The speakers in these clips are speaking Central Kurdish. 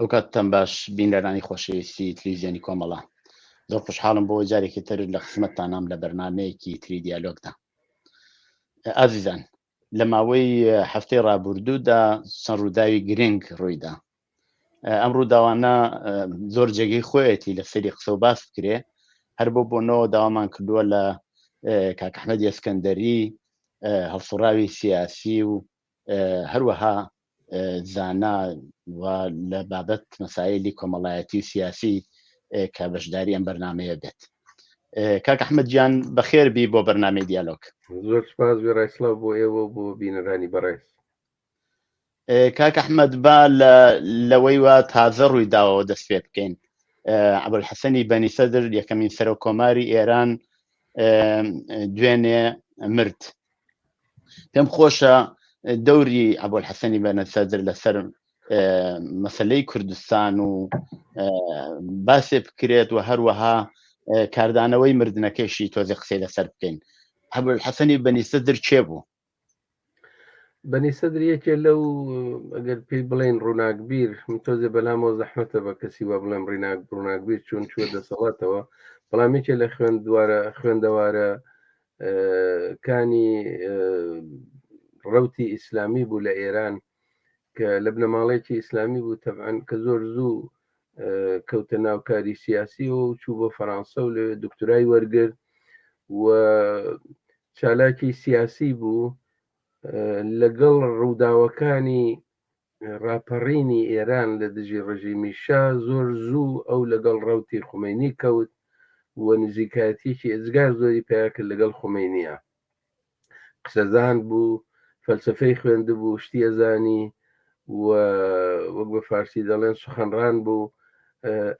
ئەو کاتتان باش بینەرانی خۆشەویستی تلیزیۆنی کۆمەڵە. زۆر خۆشحاڵم بۆ جارێکی تر لە خزمەتتانام لە بەرنامەیەکی تری دیالۆگدا. ئازیزان لە ماوەی هەفتەی ڕابردوودا چەند ڕووداوی گرنگ ڕوویدا. ئەم ڕووداوانە زۆر جێگەی خۆیەتی لە سەری قسە و باس بکرێ هەر بۆ بۆنەوە داوامان کردووە لە کاک ئەحمەد ئەسکەندەری هەڵسوڕاوی سیاسی و هەروەها زانا و لە بابەت مەسایلی کۆمەڵایەتی و سیاسی کە بەشداری ئەم بەرنمەیە بێت. کاک ئەحمەد گیان بەخێر بی بۆ بەرنمەی دیالۆگ. زۆر سپاس وێڕای سڵاو بۆ ئێوە و بۆ بینەرانی بەڕێز. کاک ئەحمەد با لە لەوەی وا تازە ڕووی داوەوە دەست پێ بکەین. عەبولحەسەنی بەنی سەدر یەکەمین سەرۆک کۆماری ئێران دوێنێ مرد. پێم خۆشە دەوری عەبولحەسەنی بەنە سەدر لەسەر مەسلەی کوردستان و باسێ بکرێت و هەروەها کاردانەوەی مردنەکەشی تۆزێ قسەی لەسەر بکەین. عەبولحەسەنی بەنی سەدر کێ بوو؟ بەنی سەدر یەکێ لەو ئەگەر پێی بڵێن ڕووناکبیر من تۆزێ بەلامەوە زەحمەتە بە کەسی وا بڵێم ڕیناک ڕووناکبیر چون چووە دەسەڵاتەوە بەڵام یەکێ لە خوێندوارە خوێندەوارە کانی ڕوتی ئیسلامی بوو لە ئێران کە لە بنەماڵەیەکی ئیسلامی بوو تەبعەن کە زۆر زوو کەوتە ناو کاری سیاسی و چوو بۆ فەرانسە و لەوێ دکتۆرای وەرگرت و چالاکی سیاسی بوو لەگەڵ ڕووداوەکانی ڕاپەڕینی ئێران لە دژی ڕژیمی شا زۆر زوو ئەو لەگەڵ ڕەوتی خومەینی کەوت و نزیکایەتیەکی ئێجگار زۆری پیا کرد لەگەڵ خومەینیە. قسەزان بوو، فەلسەفەی خوێندبوو، شتی ئەزانی و وەک بە فارسی دەڵێن سوخەنڕان بوو.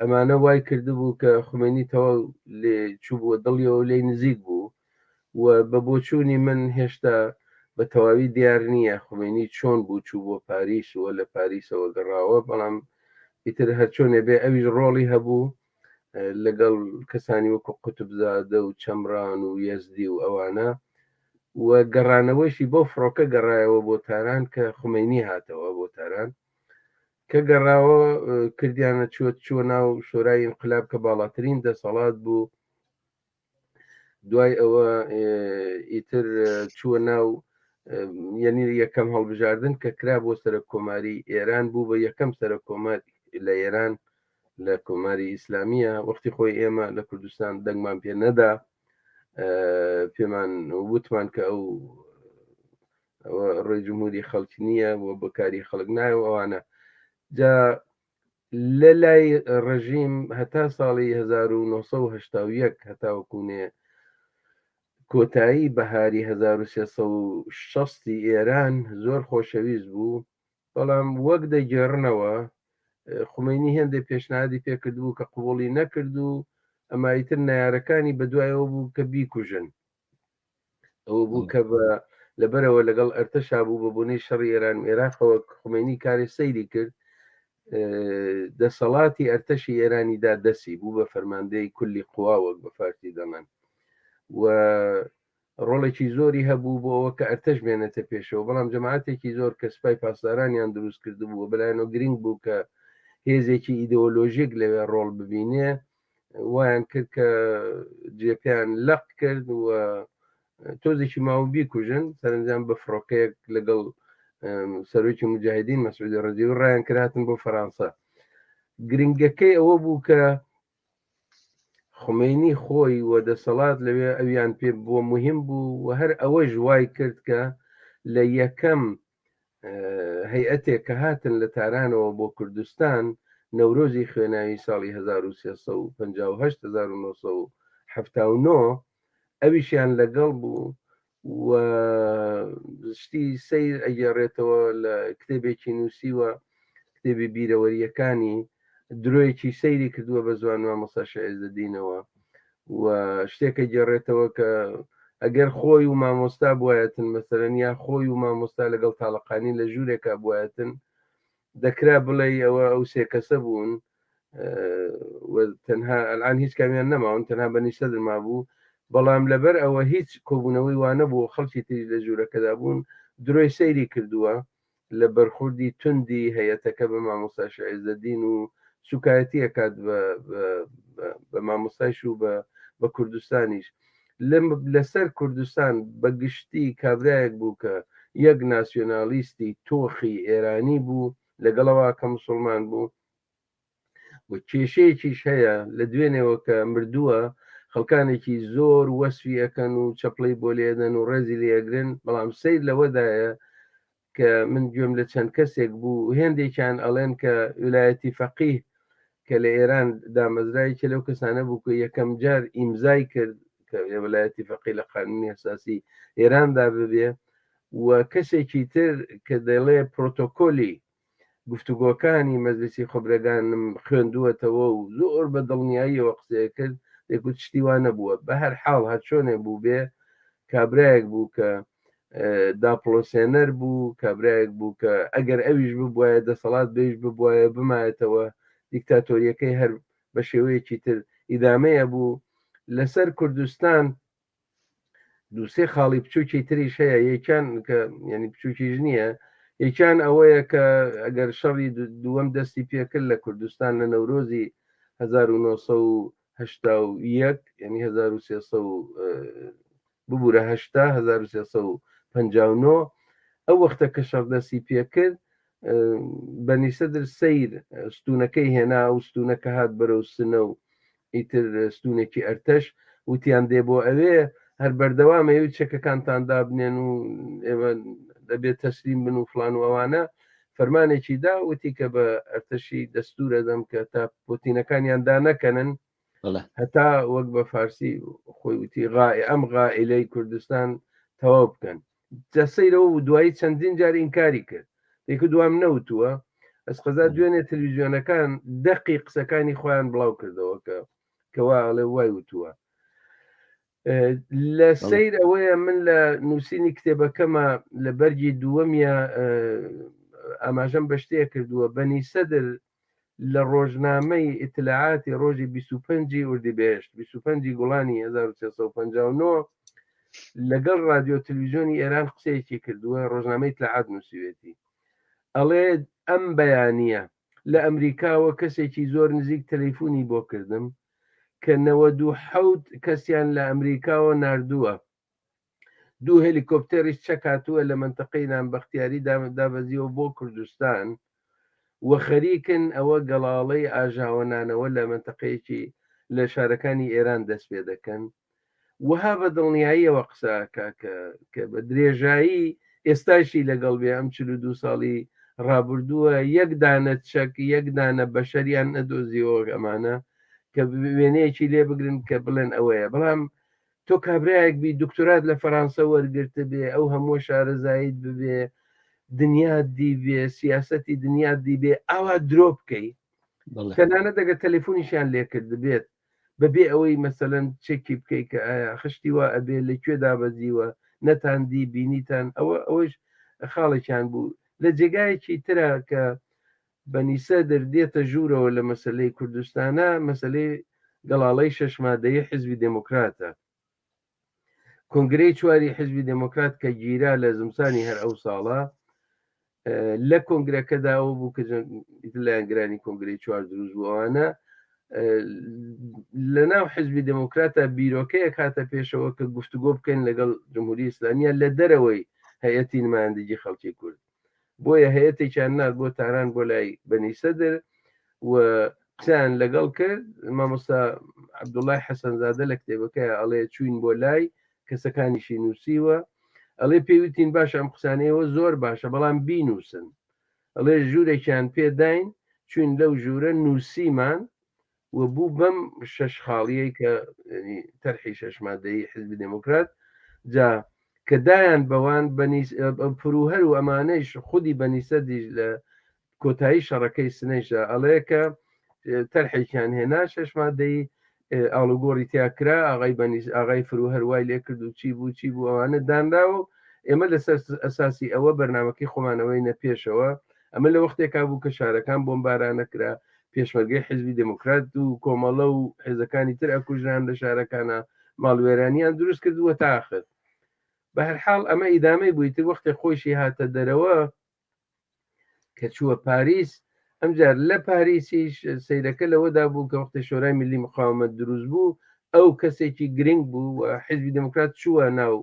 ئەمانە وای کردبوو کە خومەینی تەواو لێ چووبووە دڵیەوە لێی نزیک بوو و بە بۆچوونی من هێشتا بە تەواوی دیار نییە خومەینی چۆن بوو چوو بۆ پاریس و لە پاریسەوە گەڕاوە، بەڵام ئیتر هەرچۆنێ بێ ئەویش ڕۆڵی هەبوو لەگەڵ کەسانی وەکو قوتبزادە و چەمران و یەزدی و ئەوانە و گەڕانەوەیشی بۆ فڕۆکە گەڕایەوە بۆ تاران کە خومەینی هاتەوە بۆ تاران کە گەڕاوە کردیانە چوە چوە ناو شۆرای ئینقلاب کە باڵاترین دەسەڵات بوو دوای ئەوە ئیتر چووە ناو یعنی یەکەم هەڵبژاردن کە کرا بۆ سەرۆک کۆماری ئێران بوو بە یەکەم سەرۆک کۆمار لە ئێران لە کۆماری ئیسلامیە وەختی خۆی ئێمە لە کوردستان دەنگمان پێ نەدا پێمان وتمان کە ئەو ڕێی جمهوری خەڵک نییە و بەکاری خەڵک نایە ئەوانە جا لە لای ڕژیم هەتا ساڵی 1981 هەتاوەکوونێ کۆتایی بەهاری 1360 ئێران زۆر خۆشەویست بوو بەڵام وەک دەگێڕنەوە خومەینی هێندێ پێشنهادی پێکردبوو کە قبوڵی نەکرد و ئەما ئیتر نەیارەکانی بەدوایەوە بوو کە بیکوژن ئەوە بوو کە بە لەبەرەوە لەگەڵ ئەرتەشا بوو بە بۆنەی شەڕی ئێران و ئێراقەوە خومەینی کارێ سەیری کرد دەسەڵاتی ئەرتەشی ئێرانی دا دەسی بوو بە فەرماندەی کولی قوا وەک بە فارسی دەڵێن و ڕۆڵێکی زۆری هەبوو بۆ ئەوە کە ئەرتەش بێنێتە پێشەوە، بەڵام جەماعەتێکی زۆر کە سوپای پاسدارانیان دروست کردبوو و بەلایانەوە گرنگ بوو کە هێزێکی ئیدۆلۆژیک لەوێ ڕۆڵ ببینێ، وایان کرد کە جێپێیان لەق کرد و تۆزێکی ماوە بیکوژن، سەرەنجام بە فڕۆکەیەک لەگەڵ سەرۆکی موجاهیدین مەسعودی ڕەجەوی ڕایان کرد هاتن بۆ فەرانسە. گرنگەکەی ئەوە بوو کە خومەینی خۆی و دەسەڵات لەوێ ئەویان پێ بۆ مهم بوو و هەر ئەوەش وای کرد کە لە یەکەم هەیئەتێک کە هاتن لە تارانەوە بۆ کوردستان نەورۆزی خوێناوی ساڵی 1358 1979 ئەویشیان لەگەڵ بوو و شتی سەیر ئەگێڕێتەوە لە کتێبێکی نووسیوە کتێبی بیرەوەریەکانی درۆیەکی سەیری کردووە بە زوان مامۆستا شێعزەدینەوە و شتێکە گێڕێتەوە کە ئەگەر خۆی و مامۆستا بواەتن مەسەرەن یا خۆی و مامۆستا لەگەڵ تاڵەقانی لە ژوورێکا بواەتن دەکرا بڵێ ئەوە ئەو سێ کەسە بوون و تەنها ئەلان هیچ کامیان نەماون تەنها بەنی سەدر مابوو بەڵام لەبەر ئەوە هیچ کۆبوونەوەی وانە بوو خەڵکی تری لە ژوورەکەدا بوون درۆی سەیری کردووە. لە بەرخوردی توندی هەیەتەکە بە مامۆستا شێعزەدین و سوکایەتی ئەکات بە مامۆستایش و بە کوردستانیش. لەسەر کوردستان بە گشتی کابرایەک بوو کە یەک ناسیۆنالیستی تۆخی ئێرانی بوو لەگەڵەوە کە مسلمان بوو و کێشەیەکیش هەیە لە دوێنێوە کە مردووە خەڵکانێکی زۆر وەسفی ئەکەن و چەپڵەی بۆ لێدەن و ڕێزی لێگرن، بەڵام سیر لەوەدایە کە من گوێم لە چەند کەسێک بوو هێندێکیان ئەڵێن کە ویلایەتی فەقیه کە لە ئێران دامەزرا یەکێ لەو کەسانە بوو کە یەکەم جار ئیمزای کرد کە ویلایەتی فەقیه لە قانونی ئەساسی ئێراندا ببێ و کەسێکی تر کە دەڵێ پرۆتۆکۆلی گفتوگۆکانی مەجلیسی خوبرەگانم خوێندووەتەوە و زۆر بە دڵنیاییەوە قسەیە کرد، دەیگوت شتی وا نەبووە. بە هەر حاڵ هەرچۆنێ بووبێ کابرایەک بوو کە داپڵۆسێنەر بوو، کابرایەک بوو کە ئەگەر ئەویش ببوایە دەسەڵات بەویش ببوایە بمایەتەوە دیکتاتۆریەکەی هەر بە شێوەیەکی تر ئیدامەی ئەبوو. لەسەر کوردستان دووسێ خاڵی بچووکی تریش هەیە، یەکیان کە یعنی بچووکیش نییە، یەکیان ئەوەیە کە ئەگەر شەڕی دووەم دەستی پێکرد لە کوردستان لە نەورۆزی 1981، یعنی 1300 ببوورە 80 1359، ئەو وەختە کە شەڕ دەستی پێکرد بەنی سەدر سەیر ستونەکەی هێنا و ستونەکە هات بەرەو سنە و ئیتر ستونێکی ئەرتەش وتیان دێ بۆ ئەوێ هەر بەردەوامە ئێوە چەکەکانتان دابنێن و ئێوە دەبێت تەسلیم بن و فلان و ئەوانە. فەرمانێکی دا وتی کە بە ئەرتەشی دەستورە دەم کە تا پۆتینەکانیان دانەکەنن هەتا وەک بە فارسی خۆی وتی غای ئەم غائلەی کوردستان تەواو بکەن. جا سەیرەوە و دوایی چەندین جار ئینکاری کرد دەیکو دوام نەوتووە. ئەس قەزا دوێنێ تەلویزیۆنەکان دەقی قسەکانی خۆیان بڵاو کردەوە کە کەوا ئەڵێ وای وتووە. لە سیر ئەوەیە من لە نووسینی کتێبەکەمە لە بەرگی دووەمیە ئاماژەم بە شتێک کردووە. بەنی سەدر لە ڕۆژنامەی ئیتلاعاتی ڕۆژی 25 ئوردیبهێشت 25 گوڵانی 1359 لەگەڵ رادیۆ تلویزیۆنی ئێران قسەیەکی کردووە، ڕۆژنامەی ئیتلاعات نووسیوێتی، ئەڵێ ئەم بەیانییە لە ئەمریکاوە کەسێکی زۆر نزیک تەلەیفونی بۆ کردم کە 97 کەسیان لە ئەمریکاوە ناردووە، دوو هێلیکۆپتەریش چەک هاتووە لە مەنتەقەی نامبەختیاری دابەزیوە بۆ کوردستان و خەریکن ئەوە گەڵاڵەی ئاژاوەنانەوە لە مەنتەقەیەکی لە شارەکانی ئێران دەست پێ دەکەن. وەها بە دڵنیاییەوە قسە ئەکا کە کە بە درێژایی ئێستاشی لەگەڵ بێ ئەم 42 ساڵی ڕابردووە یەک دانە چەک یەک دانە بەشەریان نەدۆزیەوە ئەمانە کە وێنەیەکی لێ بگرن کە بڵێن ئەوەیە. بەڵام تۆ کابرایەک بی دکتۆرات لە فەرانسە وەرگرتبێ، ئەو هەمووە شارەزاییت ببێ، دنیات دیبێ، سیاسەتی دنیات دیبێ، ئاوا درۆ بکەی. تەنانەت ئەگەر تەلەفۆنیشیان لێکردبێت بەبێ ئەوەی مەسەلەن چێکی بکەی کە ئایا خشتی وا ئەبێ لە کوێ دابەزیوە، نەتان دی بینیتان، ئەوە ئەوەش خاڵێکیان بوو. لە جێگایەکی ترە کە بەنی سەدر دێتە ژوورەوە لە مەسەلەی کوردستانە، مەسەلەی گەڵاڵەی شەش مادەیی حیزبی دێموکراتە. کۆنگرەی چواری حیزبی دێموکرات کە گیرا لە زمسانی هەر ئەو ساڵە، لە کۆنگرەکەدا ئەوە بوو کە لایەنگرانی کۆنگرەی چوار دروست بوو ئەوانە لە ناو حزبی دێموکراتە بیرۆکەیەک هاتە پێشەوە کە گفتوگۆ بکەین لەگەڵ جمهوری ئیسلامیە لە دەرەوەی هەیئەتی نمایندگی خەڵکی کورد. بۆیە هەیەتێکیان نارد بۆ تاران بۆ لای بەنی سەدر و قسەیان لەگەڵ کرد. مامۆستا عەبدوڵای حەسەنزادە لە کتێبەکەی ئەڵێ چوین بۆ لای کەسەکانیشی نووسیوە، ئەڵێ پێوتین باشە ئەم قسانەیەوە زۆر باشە بەڵام بینووسن. ئەڵێ ژوورێکیان پێداین چوین لەو ژوورە نووسیمان و بوو بەم شەش خاڵیەی کە تەرحی شەش مادەیی حزبی دێموکرات. جا کە دایان بەوان فروهەر و ئەمانەیش خودی بەنیسەدیش لە کۆتایی شەڕەکەی سنەیشدا ئەڵێ کە تەرحێکیان هێنا شەش مادەی ئاڵوگۆڕی تیا کرا، ئاغای بەنیس ئاغای فروهەر وای لێ کرد و چی بوو چی بوو ئەوانە دانراوە و ئێمە لەسەر ئەساسی ئەوە بەرنامەکەی خۆمانەوەی نە پێشەوە. ئەمە لە وەختێکا بوو کە شارەکان بۆمبارانە کرا، پێشمەرگەی حیزبی دێموکرات و کۆمەڵە و حیزەکانی تر ئەکوژران لە شارەکانا، ماڵوێرانیان دروست کرد و تا ئاخر. بە هەر حاڵ ئەمە ئیدامەی بوو. ئیتر وەختێک خۆیشی هاتە دەرەوە. کە چووە پاریس ئەمجار لە پاریسیش سەیرەکە لەوەدا بوو کە وەختی شۆرای ملی مقاومەت دروست بوو ئەو کەسێکی گرنگ بوو و حیزبی دێموکرات چووە ناو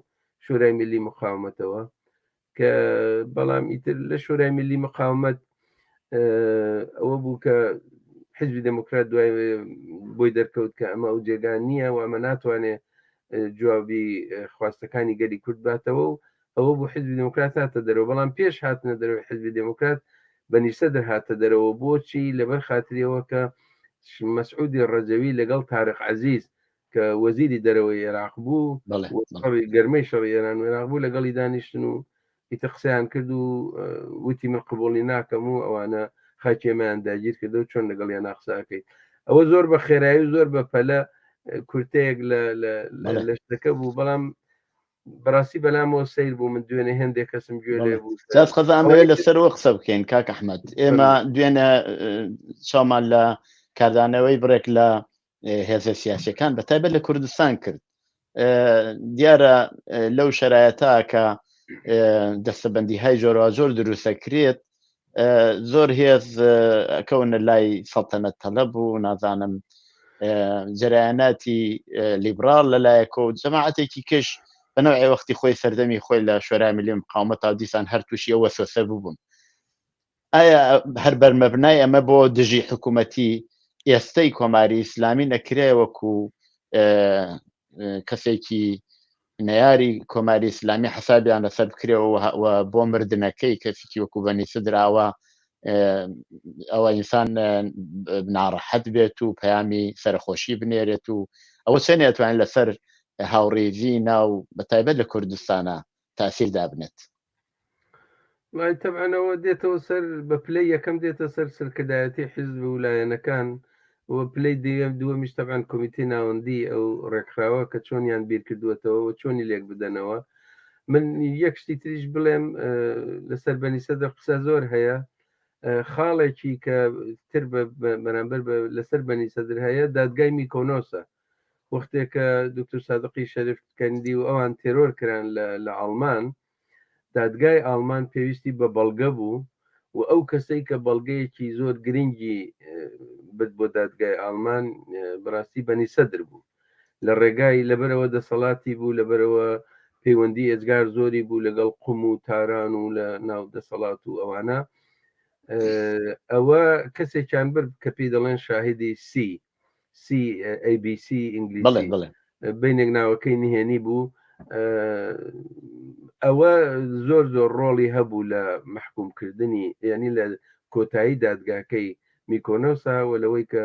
شۆرای ملی مقاومەتەوە کە بەڵام ئیتر لە شۆرای ملی مقاومەت ئەوە بوو کە حزبی دێموکرات دوای بۆی دەرکەوت کە ئەمە ئەو جێگا نییە و ئەمە ناتوانێت جوابی خواستەکانی گەلی کورد باتەوە و ئەوە بوو حزبی دێموکرات هاتە دەرەوە بەڵام پێش هاتنە دەرەوەی حزبی دێموکرات بەنی سەدر هاتە دەرەوە بۆچی لەبەر خاتریەوە کە مەسعودی ڕەجەوی لەگەڵ تارق عەزیز کە وەزیری دەرەوەی عێراق بوو شەڕی گەرمەی شەڕی ئێران و عێراق بوو لەگەڵی دانیشتن و ئیتر قسەیان کرد و وتی من قبوڵی ناکەم و ئەوانە خاکی ئێمەیان داگیر کردە و چۆن لەگەڵیان ناقساکەیت ئەوە زۆر بە خێرایی و زۆر بە پەلە کورتەیەک لە شتەکە بوو بەڵام بەڕاستی بەلامەوە سەیر بوو من دوێنێ هێندێک کەسم گوێ لێ بوو جاز خەزان ئەمەوێت لەسەرەوە قسە بکەین کاک ئەحمەد ئێمە دوێنێ چاومان لە کاردانەوەی بڕێک لە هێزە سیاسەکان بە تایبەت لە کوردستان کرد دیارە لەو شرایەتە کە دەستەبندی های جۆراوجۆر دروستەکرێت زۆر هێز ئەکەونە لای سەڵتەنەت تەلەب و نازانم جەرایاناتی لیبرال لەلایەکۆ و جەماعەتێکی کش بەنەوەی وەختی خۆی سەردەمی خۆی لە شۆرای ملی مقاومەت تا دیسان هەر تووشی ئەو وەسوەسە ببوون ئایا هەر بەرمەبنای ئەمە بۆ دژی حکوومەتی ئێستەی کۆماری ئیسلامی نەکرێ وەکو کەسێکی نەیاری کۆماری ئیسلامی حەسابیان لەسەر بکرێەوە و بۆ مردنەکەی کەسێکی وەکو بەنی سدراوە ئەوە ئینسان ناڕەحەت بێت و پەیامی سەرخۆشی بنێرێت و ئەوە چێنێ ئەتوانێت لەسەر هاوڕێزی ناو بە تایبەت لە کوردستانە تاسیر دابنێت. وڵای تەبعەن ئەوە دێتەوە سەر بە پلەی یەکەم دێتە سەر سەرکردایەتی حیزب و لایەنەکان و پلەی دوێم دووەمیش تەبعەن کۆمیتەی ناوەندی ئەو ڕێکخراوە کە چۆنیان بیر کردووەتەوە و چۆنی لێک بدەنەوە من یەک شتی تریش بڵێم لەسەر بەنی سەدر قسە زۆر هەیە خاڵێکی کە تر بەرامبەر لەسەر بەنی سەدر هەیە دادگای میکۆنۆسە وەختێک کە دکتور سادقی شەرف کەندی و ئەوان تێرۆر کران لە ئاڵمان دادگای ئاڵمان پێویستی بە بەڵگە بوو و ئەو کەسەی کە بەڵگەیەکی زۆر گرنگی برد بۆ دادگای ئاڵمان بەڕاستی بەنی سەدر بوو لە ڕێگای لەبەرەوە دەسەڵاتی بوو لەبەرەوە پەیوەندی ئێجگار زۆری بوو لەگەڵ قوم و تاران و لە ناو دەسەڵات و ئەوانە ئەوە کەسێکیان برد کە پێی دەڵێن شاهدی سی سی ئەی بی سی ئینگلیسی بینێک ناوەکەی نهێنی بوو ئەوە زۆر زۆر ڕۆڵی هەبوو لە محکومکردنی یعنی لە کۆتایی دادگاکەی میکۆنۆسا و لەوەی کە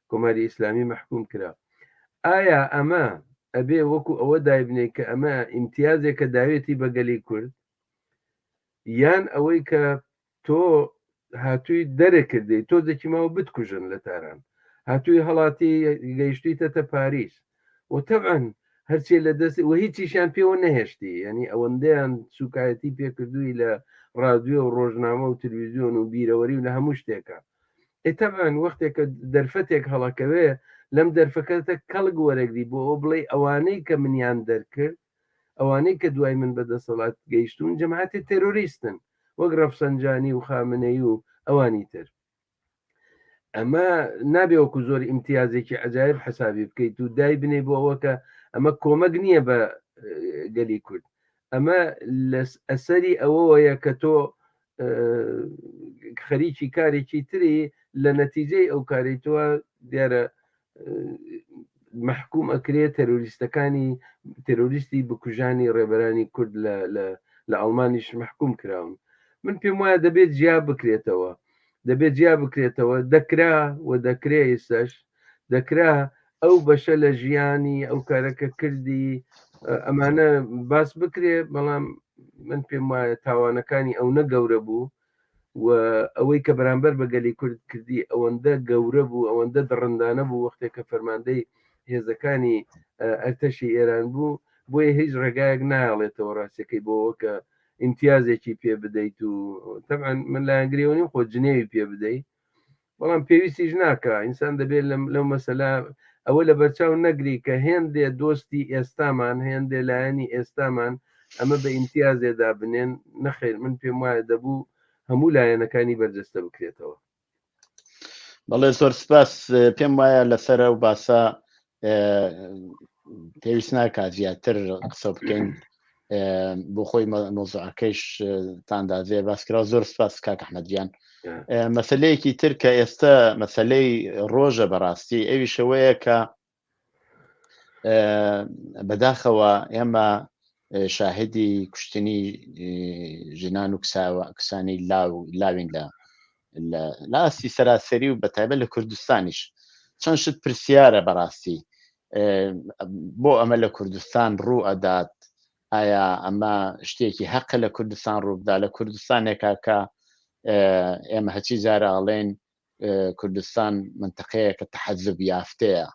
کۆماری ئیسلامی محکوم کرا ئایا ئەمە ئەبێ وەکو ئەوە دایبنێ کە ئەمە ئیمتیازێکە داوێتی بە گەلی کورد یان ئەوەی کە تۆ هاتووی دەرەکردی تۆزێکی ماوە بتکوژن لە تاران هاتووی هەڵاتی گەیشتویتەتە پاریس و تەبعەن هەرچێ لە دەست و هیچیشیان پێوە نەهێشتی یعنی ئەوەندەیان سوکایەتی پێکردووی لە ڕادیۆ و ڕۆژنامە و تلویزیۆن و بیرەوەری و لە هەموو شتێکە ئێ تەبعەن وەختێک کە دەرفەتێک هەڵەکەوێ لەم دەرفەکەتە کەڵک وەرەگری بۆ ئەوە بڵێ ئەوانەی کە منیان دەرکرد ئەوانەی کە دوای من بە دەسەڵات گەیشتوون جەماعەتی تێرۆریستن وەک ڕەفسەنجانی و خامنەیی و ئەوانی تر. ئەمە نابێ وەکو زۆر ئیمتیازێکی عەجایب حەسابی بکەیت و دای بنێی بۆ ئەوە کە ئەمە کۆمەک نییە بە گەلی کورد. ئەمە لە ئەسەری ئەوەوەیە کە تۆ خەریکی کارێکی تری لە نەتیجەی ئەو کارەی تۆ دیارە مەحکوم ئەکرێ تەرۆریستەکانی تێرۆریستی بکوژانی ڕێبەرانی کورد لە لە لە ئەڵمانیش مەحکوم کراون من پێم وایە دەبێت جیا بکرێتەوە دەبێت جیا بکرێتەوە دەکرا و دەکرێ ئێستاش دەکرا ئەو بەشە لە ژیانی ئەو کارەکە کردی ئەمانە باس بکرێ بەڵام من پێم وایە تاوانەکانی ئەو نە گەورە بوو و ئەوەی کە بەرامبەر بە گەلی کورد کردی ئەوەندە گەورە بوو ئەوەندە دڕندانە بوو وەختێک کە فەرماندەی هێزەکانی ئەرتەشی ئێران بوو بۆیە هیچ ڕێگایەک نایەڵێتەوە ڕاستەکەی بۆەوە کە ئیمتیازێکی پێ بدەیت و تەبعەن من لایەنگریەوە نیم خۆ جنێوی پێ بدەیت بەڵام پێویستیش ناکا ئینسان دەبێت لەو مەسەلا ئەوە لە بەرچاو نەگری کە هێندێ دۆستی ئێستامان هێندێ لایەنی ئێستامان ئەمە بە ئیمتیازێ دابنێن نەخێر من پێم وایە دەبوو هەموو لایەنەکانی بەرجەستە بکرێتەوە. بەڵێ زۆر سپاس پێم وایە لەسەر ئەو باسە پێویست ناکات زیاتر قسە بکەین بۆ خۆی مۆزعەکەیش تاندازێ باس کرا زۆر سپاس کاک ئەحمەد گیان مەسلەیەکی تر کە ئێستا مەسلەی ڕۆژە بەڕاستی ئەویشەوەیە کە بەداخەوە ئێمە شاهدی کوشتنی ژنان و کسانی لاو لاوین لە لە ئاستی سەراسەری و بەتایبەت لە کوردستانیش چەند شت پرسیارە بەڕاستی بۆ ئەمە لە کوردستان ڕوو ئەدات ئایا ئەمە شتێکی هەقە لە کوردستان ڕووبدا لە کوردستانێکا کە ئێمە هەچی جارە ئەڵێن کوردستان منتەقەیەکە تەحەزب یافتەیە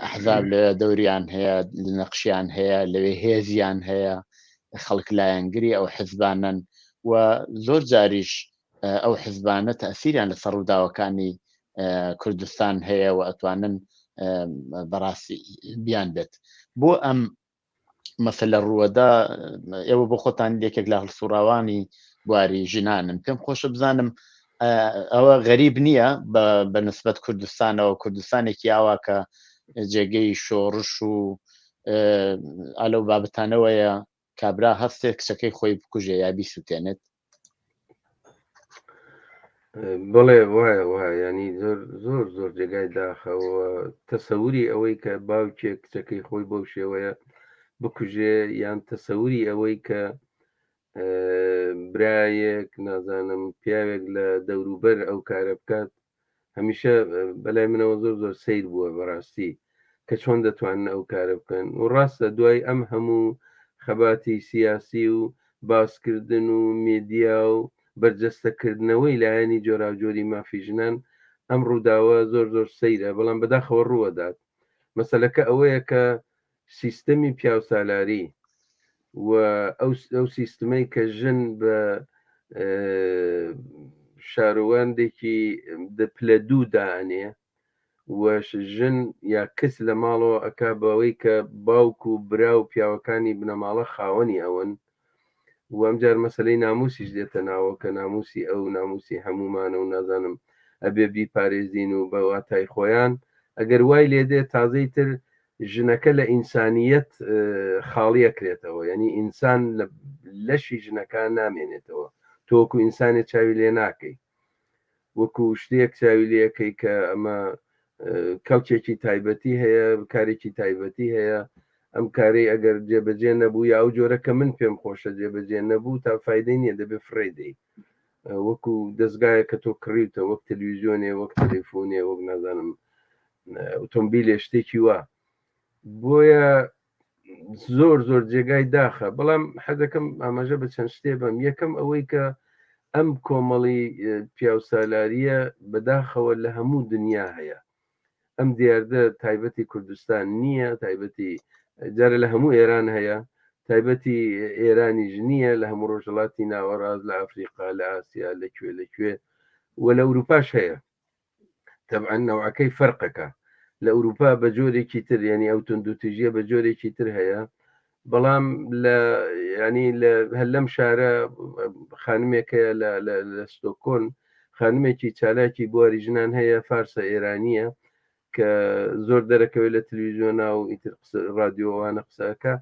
ئەحزاب لەوێ دەوریان هەیە نەقشیان هەیە لەوێ هێزیان هەیە خەڵک لایەنگری ئەو حزبانن و زۆر جاریش ئەو حزبانە تەسیریان لەسەر ڕووداوەکانی کوردستان هەیە و ئەتوانن بەڕاستی بیان بێت بۆ ئەم مەسەلە ڕووەدا ئێوە بۆ خۆتان یەکێک لە هەڵسوڕاوانی بواری ژنانن پێم خۆشە بزانم ئەوە غەریب نییە بە نسبەت کوردستانەوە کوردستانێکی ئاوا کە جێگەی شۆڕش و ئالەو بابەتانەوەیە کابرا هەستێک کچەکەی خۆی بکوژێ یا بیسووتێنێت بڵێ وایە وایە ینی زۆر زۆر زۆر جێگای داخەوە تەسەوری ئەوەی کە باوکێک کچەکەی خۆی بەو شێوەیە بکوژێ یان تەسەوری ئەوەی کە برایەک نازانم پیاوێک لە دەوروبەر ئەو کارە بکات هەمیشە بەلای منەوە زۆر زۆر سیر بووە بەڕاستی کە چۆن دەتوانن ئەو کارە بکەن و ڕاستە دوای ئەم هەموو خەباتی سیاسی و باسکردن و مێدیا و بەرجەستەکردنەوەی لایەنی جۆراوجۆری مافی ژنان ئەم ڕووداوە زۆر زۆر سەیرە بەڵام بەداخەوە ڕووەدات مەسەلەکە ئەوەیە کە سیستەمی پیاوسالاری و ئەو سیستمەی کە ژن بە شارۆواندێکی پلە دوو دائەنێ و ژن یا کچ لە ماڵەوە ئەکا بەوەی کە باوک و برا و پیاوەکانی بنەماڵە خاوەنی ئەوەن و ئەمجار مەسەلەی ناموسیش دێتە ناوە کە ناموسی ئەو ناموسی هەموومانە و نازانم ئەبێ بیپارێزین و بە واتای خۆیان ئەگەر وای لێ دێ تازەی تر ژنەکە لە ئینسانیەت خاڵی ئەکرێتەوە یعنی ئینسان لە لەشی ژنەکە نامێنێتەوە تۆ وەکو ئینسانێ چاوی لێ ناکەی وەکو شتێک چاوی لەکەی کە ئەمە کەڵکێکی تایبەتی هەیە کارێکی تایبەتی هەیە ئەم کارەی ئەگەر جێبەجێ نەبوو یا ئەو جۆرە کە من پێم خۆشە جێبەجێ نەبوو تا فیدەی نییە دەبێ فڕێ دەی وەکو دەستگایە کە تۆ کڕیوتە وەک تەلویزیۆنێ وەک تەلەفۆنێ وەک نازانم ئۆتۆمبیلێ شتێکی وا بۆیە زۆر زۆر جێگای داخە بەڵام حەزەکەم ئاماژە بە چەند شتێ بەم یەکەم ئەوەی کە ئەم کۆمەڵی پیاوسالاریە بەداخەوە لە هەموو دنیا هەیە ئەم دیاردە تایبەتی کوردستان نییە تایبەتی جارە لە هەموو ئێران هەیە تایبەتی ئێرانیش نییە لە هەموو ڕۆژهڵاتی ناوەڕاست لە ئەفریقا لە ئاسیا لە کوێ لە کوێ و لە ئەوروپاش هەیە تەبعەن نەوعەکەی فەرقەکە لە ئەوروپا بە جۆرێکی تر یعنی ئەو توندوتیژیە بە جۆرێکی تر هەیە بەڵام لە ینی لە هەر لەم شارە خانمێک هەیە لە لە ستۆکۆن خانمێکی چالاکی بواری ژنان هەیە فارسە ئێرانیە کە زۆر دەرەکەوێت لە تلویزیۆنا و ئیتر ڕادیۆوانە قسەکە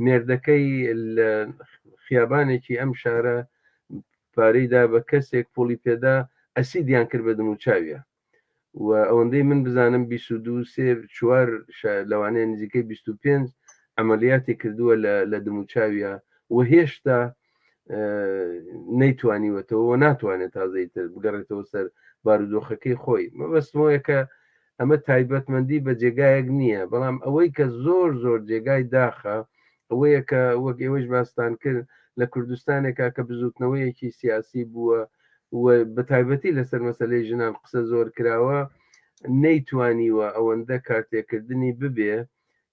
مێردەکەی لە خیابانێکی ئەم شارە پارەی دا بە کەسێک پوڵی پێدا ئەسیدیان کرد بە دموچاویا و ئەوەندەی من بزانم 22 سێ چوار لەوانەیە نزیکەی 25 عملیاتی کردووە لە دموچاویا و هێشتا نەیتوانیوەتەوە و ناتوانێت تازەی تر بگەڕێتەوە سەر بارودۆخەکەی خۆی مەبەستمەوەیە کە ئەمە تایبەتمەندی بە جێگایەک نییە بەڵام ئەوەی کە زۆر زۆر جێگای داخە ئەوەیە کە وەک ئێوەش باستان کرد لە کوردستانێکا کە بزوتنەوەیەکی سیاسی بووە و بە تایبەتی لەسەر مەسلەی ژنان قسە زۆر کراوە نەیتوانیوە ئەوەندە کارتێکردنی ببێ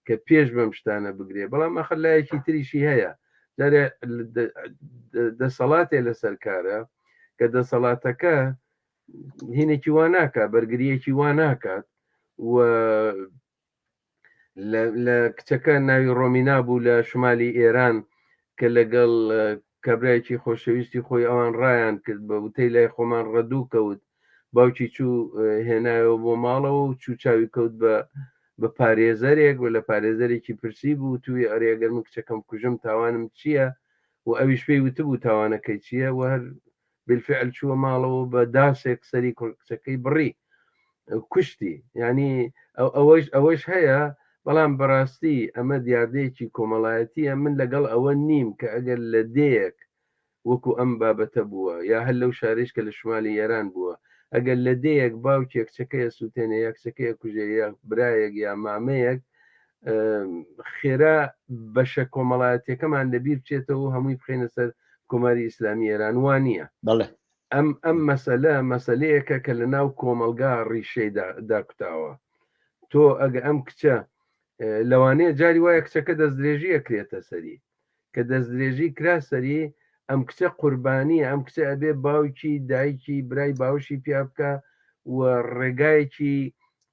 کە پێش بەم شتانە بگرێ بەڵام ئەخر لایەکی تریشی هەیە جارێ دەسەڵاتێ لەسەر کارە کە دەسەڵاتەکە هینێکی وا ناکات بەرگریەکی وا ناکات و لە کچەکە ناوی ڕۆمینا بوو لە شمالی ئێران کە لەگەڵ کابرایەکی خۆشەویستی خۆی ئەوان ڕایان کرد بە وتەی لای خۆمان ڕەدوو کەوت باوکی چوو هێنایەوە بۆ ماڵەوە و چوو چاوی کەوت بە بە پارێزەرێک و لە پارێزەرێکی پرسی بوو توی ئەرێ گەر من کچەکەم کوژم تاوانم چییە و ئەویش پێی وتبوو تاوانەکەی چییە و هەر بالفعل چووە ماڵەوە بە داسێک سەری کچەکەی بڕی کوشتی ینی ئەوەش ئەوەش هەیە بەڵام بەڕاستی ئەمە دیاردەیەکی کۆمەڵایەتیە من لەگەڵ ئەوە نیم کە ئەگەر لە دێیەک وەکو ئەم بابەتە بووە یا هەر لەو شارێش کە لە شمالی ئێران بووە ئەگەر لە دێیەک باوکێک کچەکەیە سووتێنێ یا کچەکەیە کوژێ یا برایەک یا مامەیەک خێرا بەشە کۆمەڵایەتیەکەمان لەبیر بچێتەوە و هەمووی بخەینە سەر کۆماری ئیسلامی ئێران وانە. بەڵێ. ئەم ئەم مەسەلە مەسەلەیەکە کە لە ناو کۆمەڵگا ڕیشەی داکوتاوە. تۆ ئەگە ئەم کچە لەوانەیە جاری وایە کچەکە دەستدرێژی ئەکرێتە سەری کە دەستدرێژی کرا سەری ئەم کچە قوربانیە ئەم کچە ئەبێ باوکی دایکی برای باوشی پیا بکە و ڕێگایەکی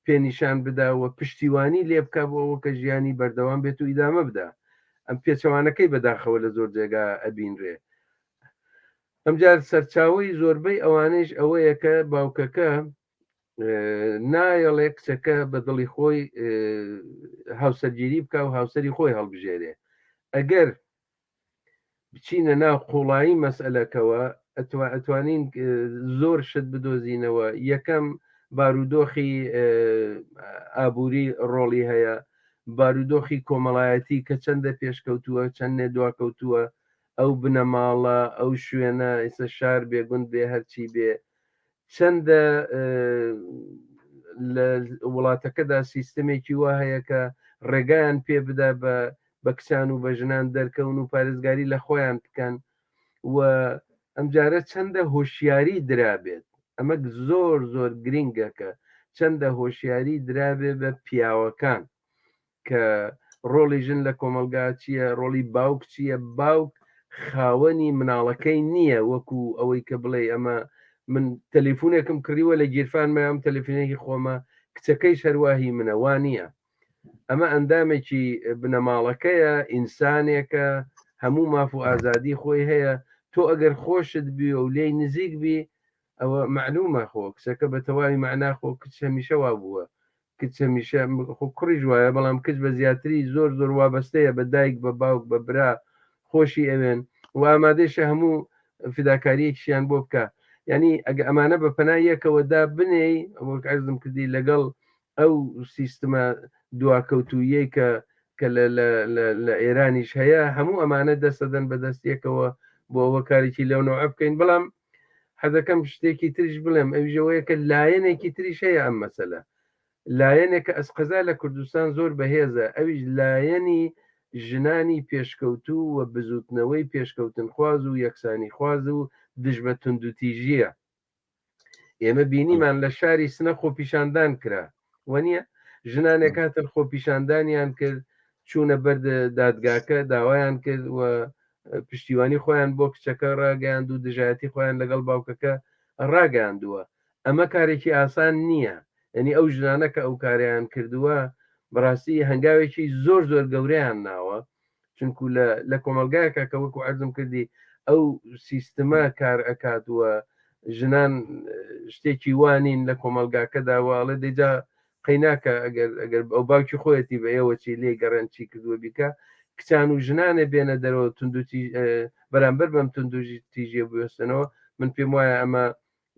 پێنیشان بدا و پشتیوانی لێ بکە بۆ ئەوە کە ژیانی بەردەوام بێت و ئیدامە بدا ئەم پێچەوانەکەی بەداخەوە لە زۆر جێگا ئەبینرێ ئەمجار سەرچاوەی زۆربەی ئەوانەیش ئەوەیە کە باوکەکە نایەڵێ کچەکە بە دڵی خۆی هاوسەرگیری بکە و هاوسەری خۆی هەڵبژێرێ ئەگەر بچینە ناو قوڵایی مەسئلەکەوە ئەتوانین زۆر شت بدۆزینەوە یەکەم بارودۆخی ئابووری ڕۆڵی هەیە بارودۆخی کۆمەڵایەتی کە چەندە پێشکەوتووە چەندێ دواکەوتووە ئەو بنەماڵە ئەو شوێنە ئێستا شار بێ گوند بێ هەرچی بێ چەندە لە وڵاتەکەدا سیستمێکی وا هەیە کە ڕێگایان پێ بدا بە بە کچان و بە ژنان دەرکەون و پارێزگاری لە خۆیان بکەن و ئەمجارە چەندە هۆشیاری درابێت ئەمە زۆر زۆر گرنگە کە چەندە هۆشیاری درابێ بە پیاوەکان کە ڕۆڵی ژن لە کۆمەڵگا چییە ڕۆڵی باوک چییە باوک خاوەنی مناڵەکەی نییە وەکو ئەوەی کە بڵێ ئەمە من تەلەفۆنێکم کڕیوە لە گیرفان مام تەلەفۆنێکی خۆمە کچەکەی شەرواهی منە وانە ئەمە ئەندامێکی بنەماڵەکەیە ئینسانێکە هەموو ماف و ئازادی خۆی هەیە تۆ ئەگەر خۆشت بی و لێی نزیک بی ئەوە معلومە خۆ کچەکە بە تەواوی معنا خۆ کچ هەمیشە وا بووە کچ هەمیشە خۆ کوڕیش وایە بەڵام کچ بە زیاتری زۆر زۆر وابەستەیە بە دایک بە باوک بە برا خۆشی ئەوێن و ئامادەشە هەموو فیداکاریەکیشیان بۆ بکە یعنی ئەگە ئەمانە بە پەنا یەکەوە دا بنێی وەک عەرزم کردی لەگەڵ ئەو سیستمە دواکەوتوویەی کە کە لە ئێرانیش هەیە هەموو ئەمانە دەستەدەن بەدەست یەکەوە بۆ ئەوە کارێکی لەو نەوعە بکەین بەڵام حەزەکەم شتێکی تریش بڵێم ئەویشەوەیە کە لایەنێکی تریش هەیە ئەم مەسەلە لایەنێکە ئەسقەزا لە کوردستان زۆر بەهێزە ئەویش لایەنی ژنانی پێشکەوتوو و بزوتنەوەی پێشکەوتنخواز و یەکسانیخواز و دژ بە توندوتیژییە ئێمە بینیمان لە شاری سنە خۆپیشاندان کرا وەنیە ژنانێک هاتن خۆپیشاندانیان کرد چوونە بەر دادگاکە داوایان کرد و پشتیوانی خۆیان بۆ کچەکە ڕاگەیاند و دژایەتی خۆیان لەگەڵ باوکەکە ڕاگەیاندووە ئەمە کارێکی ئاسان نییە یعنی ئەو ژنانە کە ئەو کاریان کردووە بەڕاستی هەنگاوێکی زۆر زۆر گەورەیان ناوە چونکو لە لە کۆمەلگایەکە کە وەکو عەرزم کردی ئەو سیستمە کار ئەکات و ژنان شتێکی وانین لە کۆمەلگاکەدا واڵێ دەیجا قەیناکە ئەگەر ئەگەر ئەو باوکی خۆیەتی بە ئێوە چی لێ گەڕێن چی کردووە بیکە کچان و ژنانێ بێنە دەرەوە توندوتی بەرامبەر بەم توندوژی تیژیە بوێستنەوە من پێم وایە ئەمە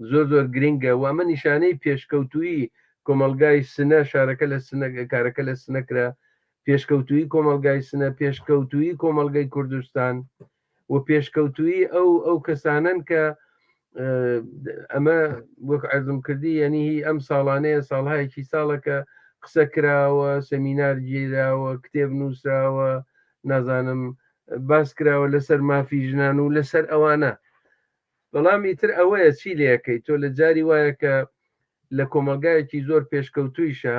زۆر زۆر گرنگە و ئەمە نیشانەی پێشکەوتوویی کۆمەڵگای سنە، شارەکە لە سنە، کارەکە لە سنە کرا، پێشکەوتوویی کۆمەڵگای سنە، پێشکەوتوویی کۆمەڵگەی کوردستان و پێشکەوتوویی ئەو ئەو کەسانەن کە ئەمە وەک عەرزم کردی یعنی هی ئەم ساڵانەیە ساڵهایەکی ساڵە کە قسە کراوە سەمینار گیراوە کتێب نووسراوە نازانم باس کراوە لەسەر مافی ژنان و لەسەر ئەوانە بەڵام ئیتر ئەوەیە چی لەکەی تۆ لە جاری وایە کە لە کۆمەلگایەکی زۆر پێشکەوتویشە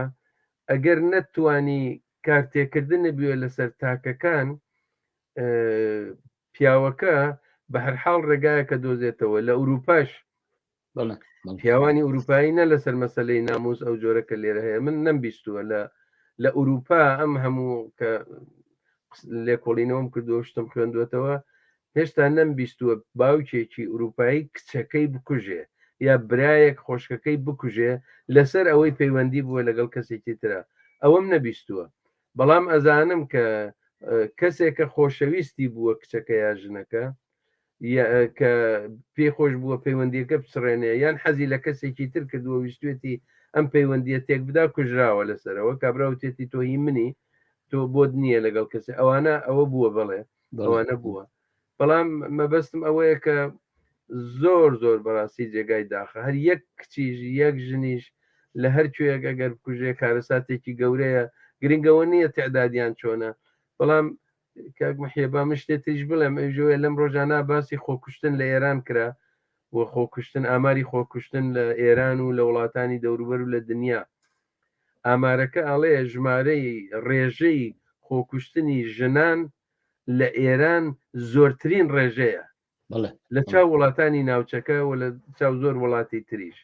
ئەگەر نەتوانی کارتێکردن بوێ لەسەر تاکەکان پیاوەکە بە هەرحاڵ ڕێگایەکە دۆزێتەوە لە ئەوروپاش پیاوانی ئەوروپایی نە لەسەر مەسلەی ناموس ئەو جۆرە کە لێرە هەیە من نەمبیستووە لە لە ئەوروپا ئەم هەموو کە لێکۆڵینەوەم کردووە شتم خوێندوێتەوە. هێشتا نەمبیستووە باوکێکی ئوروپایی کچەکەی بکوژێ یا برایەک خۆشکەکەی بکوژێ لەسەر ئەوەی پەیوەندی بووە لەگەڵ کەسێکی ترا ئەوەم نەبیستووە بەڵام ئەزانم کە کەسێک کە خۆشەویستی بووە کچەکە یا ژنەکە کە پێی خۆش بووە پەیوەندیەکە بچڕێنێ یان حەزی لە کەسێکی تر کردووە ویستێتی ئەم پەیوەندیە تێک بدا کوژراوە لەسەرەوە کابرا وتێتی تۆ هی منی تۆ بۆت نییە لەگەڵ کەسێ ئەوانە ئەوە بووە بەڵێ ئەوانە بووە بەڵام مەبەستم ئەوەیە کە زۆر زۆر بەڕاستی جێگای داخە هەر یەک کچیش یەک ژنیش لە هەر کوێیەک ئەگەر بکوژێ کارەساتێکی گەورەیە گرنگەوە نییە تعدادیان چۆنە بەڵام کاک محیە با من شتێ تریش بڵێم ئەویش لەم ڕۆژانە باسی خۆکوشتن لە ئێران کرا و خۆکوشتن ئاماری خۆکوشتن لە ئێران و لە وڵاتانی دەوروبەر و لە دنیا ئامارەکە ئەڵێ ژمارەی ڕێژەی خۆکوشتنی ژنان لە ئێران زۆرترین ڕێژەیە لە چاو وڵاتانی ناوچەکە و لە چاو زۆر وڵاتی تریش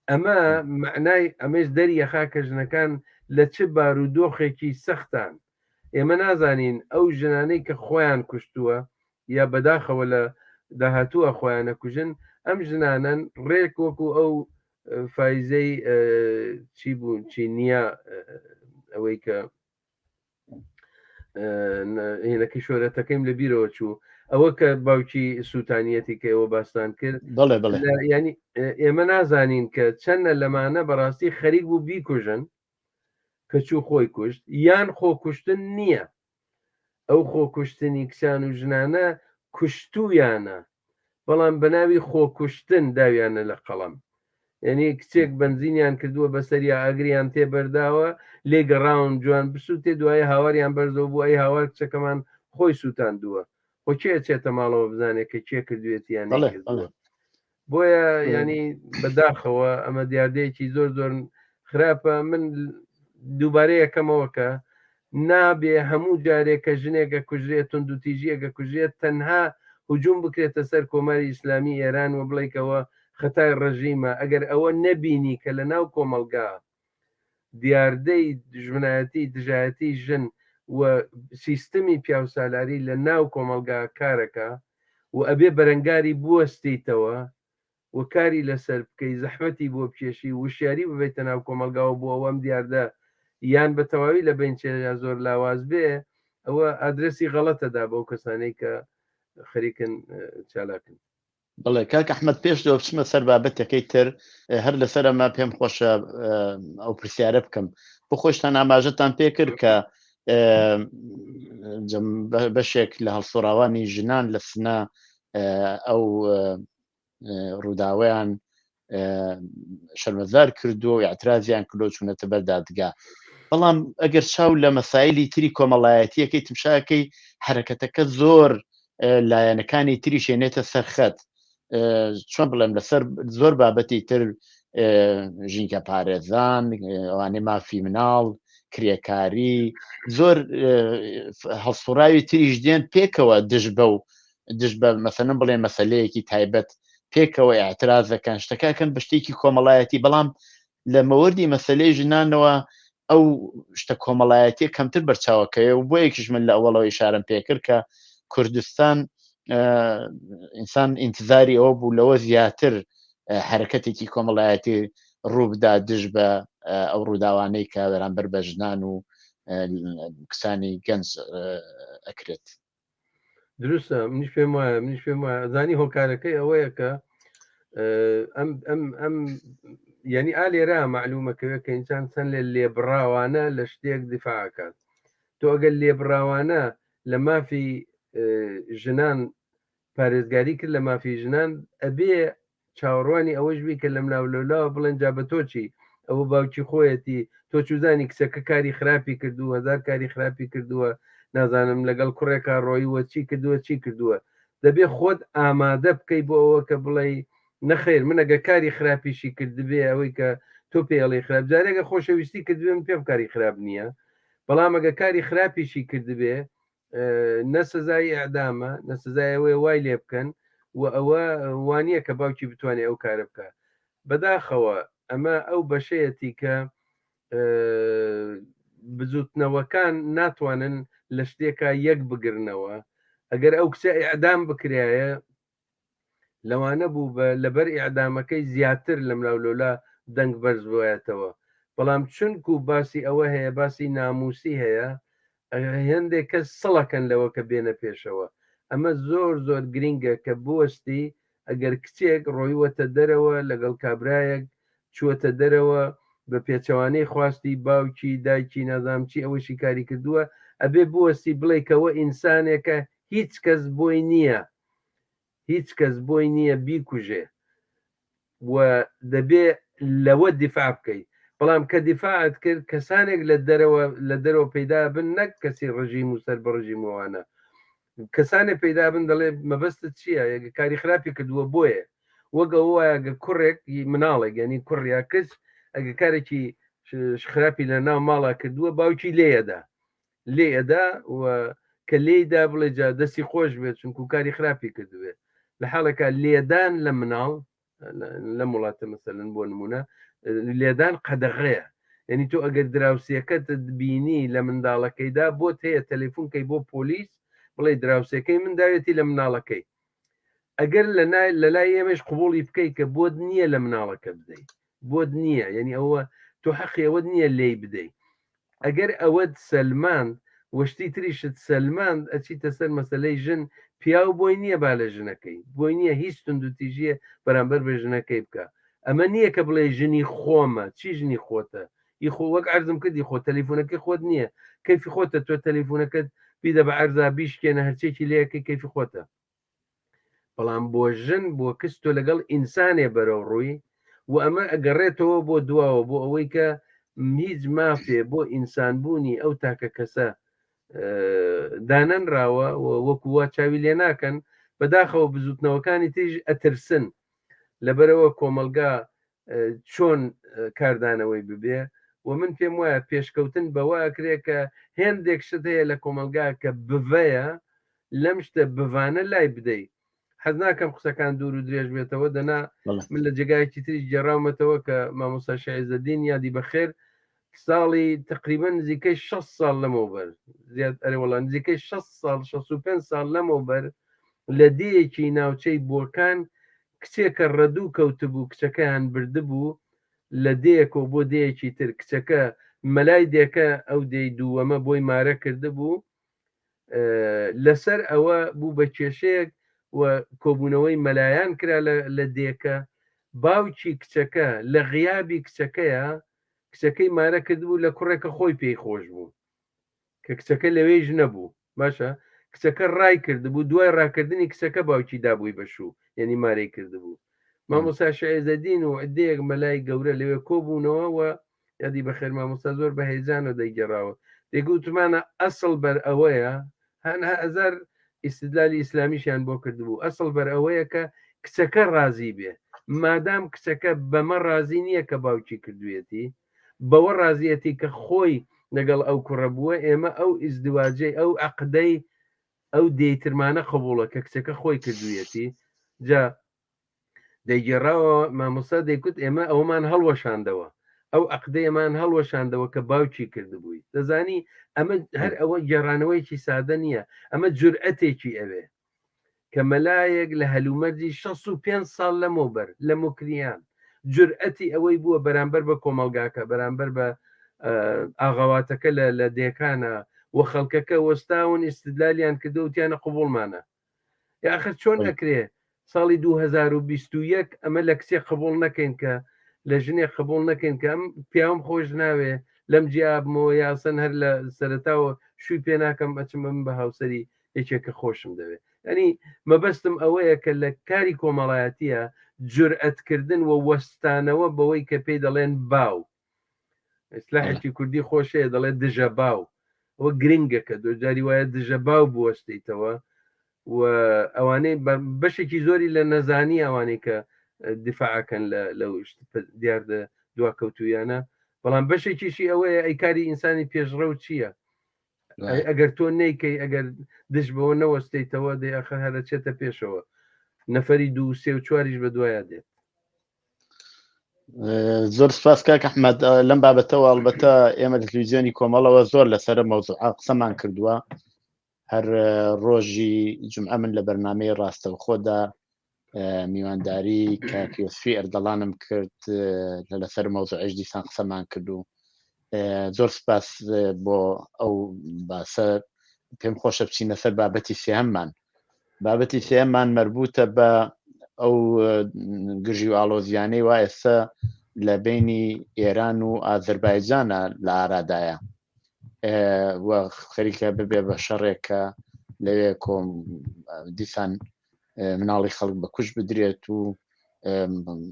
ئەمە معنای ئەمەش دەریەخا کە ژنەکان لە چ بارودۆخێکی سەختان ئێمە نازانین ئەو ژنانەی کە خۆیان کوشتووە یا بەداخەوە لە داهاتووە خۆیانە کوژن ئەم ژنانەن ڕێک وەکو ئەو فایزەی چی بوو چی نییە ئەوەی کە هێنەکەی شۆرەتەکەیم لە بیرەوە چوو ئەوە کە باوکی سووتانیەتی کە ئێوە باستان کرد بەڵێ بڵێ ینی ئێمە نازانین کە چەندە لەمانە بەڕاستی خەریک بوو بیکوژن کە چوو خۆی کوشت یان خۆکوشتن نییە ئەو خۆکوشتنی کچان و ژنانە کوشتویانە بەڵام بەناوی خۆکوشتن داویانە لە قەڵەم یعنی کچێک بەنزینیان کردووە بەسەریا ئاگریان تێ بەرداوە لێ گەڕاون جوان بسووتێ دوای هاواریان بەرزەوە بوو ئەی هاوار کچەکەمان خۆی سووتاندووە خۆ کێ ئەچێتە ماڵەوە بزانێت کە کێ کردوێتی یان نەیکردووە بۆیە ینی بەداخەوە ئەمە دیاردەیەکی زۆر زۆر خراپە من دووبارە یەکەمەوە کە نابێ هەموو جارێک کە ژنێکە کوژرێت توندوتیژیەکە کوژرێت تەنها هجوم بکرێتە سەر کۆماری ئیسلامی ئێران و بڵێکەوە خەتای ڕژیمە ئەگەر ئەوە نەبینی کە لە ناو کۆمەڵگا دیاردەی دژمنایەتی دژایەتی ژن و سیستمی پیاوسالاری لە ناو کۆمەڵگا کارەکە و ئەبێ بەرەنگاری بوەستیتەوە و کاری لەسەر بکەی زەحمەتی بۆ بکێشی وشیاری ببیتە ناو کۆمەڵگاوە بۆ ئەوەم دیاردە یان بە تەواوی لە بین چێ یا زۆر لاواز بێ ئەوە ئادرەسی غەڵەتەدا بەو کەسانەی کە خەریکن چالاکن. بەڵێ کاک ئەحمد پێش لەوە بچمە سەر بابەتەکەی تر هەر لەسەر ئەمە پێم خۆشە ئەو پرسیارە بکەم بۆ خۆشتان ئاماژەتان پێکرد کە بەشێک لە هەڵسوڕاوانی ژنان لە سنە ئەو ڕووداوەیان شەرمەزار کردووە و اعترازیان کردو چوونەتە بەر دادگا بەڵام ئەگەر چاو لە مەسایلی تری کۆمەڵایەتیەکەی تمشاکەی حرەکەتەکە زۆر لایەنەکانی تریش هێنێتە سەرخەت چۆن بڵێم لەسەر زۆر بابەتی تر ژینکە پارێزان ئەوانەی مافی مناڵ کرێکاری زۆر هەڵسوڕاوی تریش دێن پێکەوە دژ بە و دژ بە مەسەن بڵێ مەسلەیەکی تایبەت پێکەوە اعتراز دەکەن شتەکەکەن بە شتێکی کۆمەڵایەتی بەڵام لە مەوردی مەسلەی ژنانەوە ئەو شتە کۆمەڵایەتیە کەمتر بەرچاوەکەوێ و بۆ یەکیش من لە ئەوەڵەوە ئیشارەم پێکرد کە کوردستان ئینسان ئینتظاری ئەوە بوو لەوە زیاتر حرەکەتێکی کۆمەڵایەتی ڕووبدا دژ بە ئەو ڕووداوانەی کە بەرامبەر بە ژنان و کچانی گەنج ئەکرێت. دروستە منیش پێم وایە منیش پێم وایە زانی هۆکارەکەی ئەوەیە کە ئەم ئەم ئەم یعنی ئا لێرە معلومەکەوێ کە ئینسان چەند لێ لێبڕاوانە لە شتێک دیفاعکات تۆ ئەگەر لێبڕاوانە لە مافی ژنان پارێزگاری کرد لە مافی ژنان ئەبێ چاوەڕوانی ئەوەش بی کە لەملاو لەولاوە بڵێن جا بە تۆ چی ئەوە باوکی خۆیەتی تۆ چوزانی کچەکە کاری خراپی کردووە هەزار کاری خراپی کردووە نازانم لەگەڵ کوڕێکا ڕۆیوە چی کردووە چی کردووە دەبێ خۆت ئامادە بکەی بۆ ئەوە کە بڵێ نەخیر من ئەگە کاری خراپیشی کردبێ ئەوەی کە تۆ پێڵی خراپ جارێکە خۆشەویستی کردبێ من پێم کاری خراپ نییە بەڵام ئەگە کاری خراپیشی کردبێ نە سزای ئەعدامە نە سزای ئەوەیە وای لێ بکەن و ئەوە وانە کە باوکی بتوانێت ئەو کارە بکە بەداخەوە ئەمە ئەو بەشەیەتی کە بزوتنەوەکان ناتوانن لە شتێکا یەک بگرنەوە. ئەگەر ئەو کچە ئیعدام بکرایە لەوانە بوو بە لەبەر ئیعدامەکەی زیاتر لەملاو لەولا دەنگ بەرز بوایەتەوە بەڵام چونکو باسی ئەوە هەیە باسی ناموسی هەیە هێندێک کەس سڵەکەن لەوە کە بێنە پێشەوە ئەمە زۆر زۆر گرینگە کە بوەستی ئەگەر کچێک ڕۆیوەتە دەرەوە لەگەڵ کابرایەک چووەتە دەرەوە بە پێچەوانەی خواستی باوکی دایکی نازانم چی ئەوەشی کاری کردووە ئەبێ بوەستی بڵێ کەوە ئینسانێکە هیچ کەس بۆی نییە هیچ کەس بۆی نییە بیکوژێ و دەبێ لەوە دیفاع بکەی بەڵام کە دیفاعت کرد کەسانێک لە دەرەوە لە دەرەوە پەیدا بن نەک کەسی ڕژیم و سەر بە ڕژیمەوانە کەسانێ پەیدا بن دەڵێ مەبەستت چییە یەگە کاری خراپی کردووە بۆیە وەک ئەوە وایە گە کوڕێک مناڵێک یعنی کوڕ یا کچ ئەگە کارێکی خراپی لە ناو ماڵا کردووە باوکی لێیەدا لێ ئەدا و کە لێی دا بڵێ جا دەستی خۆش بێت چونکو کاری خراپی کردبێت لە حاڵێکا لێدان لە مناڵ لەم وڵاتە مەسەلەن بۆ نمونە لێدان قەدەغەیە یعنی تۆ ئەگەر دراوسێکەت بینی لە منداڵەکەیدا بۆت هەیە تەلەفۆن کەی بۆ پۆلیس بڵێ دراوسێکەی من داوێتی لە مناڵەکەی ئەگەر لە لای ئێمەش قوبولی بکەیت کە بۆت نییە لە مناڵەکە بدەیت بۆت نییە یعنی ئەوە تۆ حەقی ئەوەت نییە لێی بدەیت ئەگەر ئەوەت سەلماند و شتی تریشت سەلماند ئەچیتە سەر مەسەلەی ژن پیاو بۆی نییە با لە ژنەکەی بۆی نییە هیچ توندوتیژیە بەرامبەر بە ژنەکەی بکە ئەمە نییە کە بڵێ ژنی خۆمە چی ژنی خۆتە ئی خۆ وەک عەرزم کردی خۆ تەلیفۆنەکەی خۆت نییە کەیفی خۆتە تۆ تەلیفۆنەکەت بیدە بە عەرزا بیشکێنە هەرچێکی لەکەی کەیفی خۆتە بەڵام بۆ ژن بۆ کچ تۆ لەگەڵ ئینسانێ بەرەو ڕووی و ئەمە ئەگەڕێتەوە بۆ دواوە بۆ ئەوەی کە هیچ مافێ بۆ ئینسانبوونی ئەو تاکە کەسە دانەنراوە و وەکو وا چاوی لێ ناکەن بەداخەوە بزوتنەوەکانی تریش ئەترسن لەبەرەوە کۆمەلگا چۆن کاردانەوەی ببێ و من پێم وایە پێشکەوتن بەوە ئەکرێ کە هێندێک شت هەیە لە کۆمەلگا کە بڤەیە لەم شتە بڤانە لای بدەی حەز ناکەم قسەکان دوور و درێژ بێتەوە دەنا من لە جێگایەکی تریش گێڕاومەتەوە کە مامۆستا شێعزەدین یادی بەخێر ساڵی تقریبا نزیکەی 6 ساڵ لەمەوبەر زیاد ئەرێ وەڵا نزیکەی 6 ساڵ 65 ساڵ لەمەوبەر لە دێیەکی ناوچەی بۆکان کچێکە ڕەدوو کەوتبوو کچەکەیان بردبوو لە دێیەکەوە بۆ دێیەکی تر کچەکە مەلای دێکە ئەو دێی دووەمە بۆی مارە کردبوو لەسەر ئەوە بوو بە کێشەیەک و کۆبوونەوەی مەلایان کرا لە دێکە باوکی کچەکە لە غیابی کچەکەیە کچەکەی مارە کردبوو لە کوڕێکە خۆی پێی خۆش بوو کە کچەکە لەوێیش نەبوو باشە کچەکە ڕای کردبوو دوای ڕاکردنی کچەکە باوکی دابووی بە شوو یعنی مارەی کردبوو مامۆسا شعێزەدین و عدەیەک مەلای گەورە لەوێ کۆبوونەوە و یادی بەخێر مامۆستا زۆر بە هەیجانەوە دەیگێڕاوە دەیگوتمانە ئەسڵ بەر ئەوەیە هەن هەزار ئیستدلالی ئیسلامیشیان بۆ کردبوو ئەسڵ بەر ئەوەیە کە کچەکە ڕازی بێ مادام کچەکە بەمە ڕازی نییە کە باوکی کردوێتی بەوە ڕازیەتی کە خۆی لەگەڵ ئەو کوڕە بووە ئێمە ئەو ئیزدواجەی ئەو عەقدەی ئەو دێیترمانە قبوڵە کە کچەکە خۆی کردوویەتی جا دەیگێڕاوە مامۆستا دەیکوت ئێمە ئەومان هەڵوەشاندەوە ئەو عقدەیەمان هەڵوەشاندەوە کە باوکی کردبووی دەزانی ئەمە هەر ئەوە گێڕانەوەیەکی سادە نییە ئەمە جورئەتێکی ئەوێ کە مەلایەک لە هەلومەرجی 65 ساڵ لەمەوبەر لە موکریان جورئەتی ئەوەی بووە بەرامبەر بە کۆمەڵگاکە بەرامبەر بە ئاغاواتەکە لە دێکانە و خەڵکەکە وەستاون ئیستدلالیان کردو وتیانە قبوڵمانە یاخر چۆن ئەکرێ ساڵی 2021 ئەمە لە کچێ قبول نەکەین کە لە ژنێ قبول نەکەین کە ئەم پیاوم خۆش ناوێ لەم جیابمەوە یاسن هەر لە سەرتاوە شووی پێ ناکەم ئەچم بم بە هاوسەری یەکێک کە خۆشم دەوێت ئەنی مەبەستم ئەوەیە کە لە کاری کۆمەڵایەتیە جورئەتکردن و وەستانەوە بەوەی کە پێی دەڵێن باو ئیسلاحێکی کوردی خۆشەیە دەڵێت دژە باو ئەوە گرنگە کە دۆجاری وایە دژە باو بوەستیتەوە و ئەوانەی بەشێکی زۆری لە نەزانی ئەوانەی کە دیفاعەکەن لە دیاردە دواکەوتویانە بەڵام بەشێکیشی ئەوەیە ئەی کاری ئینسانی پێشڕەو چییە ئەگەر تۆ نیکەی ئەگەر دژ بەوە نەوەستیتەوە دەی ئەخر هەرەچێتە پێشەوە نەفەری دوو سێ و چواریش بە دوایە دێت زۆر سپاس کاک ئەحمد لەم بابەتەوە ئەڵبەتە ئێمە لە تلویزیۆنی کۆمەڵەوە زۆر لەسەر مەوزوعە قسەمان کردووە. هەر ڕۆژی جمعە من لە بەرنمەی ڕاستەوخۆدا میوانداری کاک یوسفی ئەردەڵانم کرد لە لەسەر مەوزوعش دیسان قسەمان کرد و زۆر سپاس بۆ ئەو باسە. پێم خۆشە بچینە سەر بابەتی سێهەممان. بابەتی سێهەممان مەربوتە بە ئەو گرژی و ئاڵۆزیانەی وا ئێستا لە بینی ئێران و ئازەربایجانە لە ئارادایە و خەریکە ببێ بە شەڕێک کە لەوێ کۆم دیسان مناڵی خەڵک بە کوش بدرێت و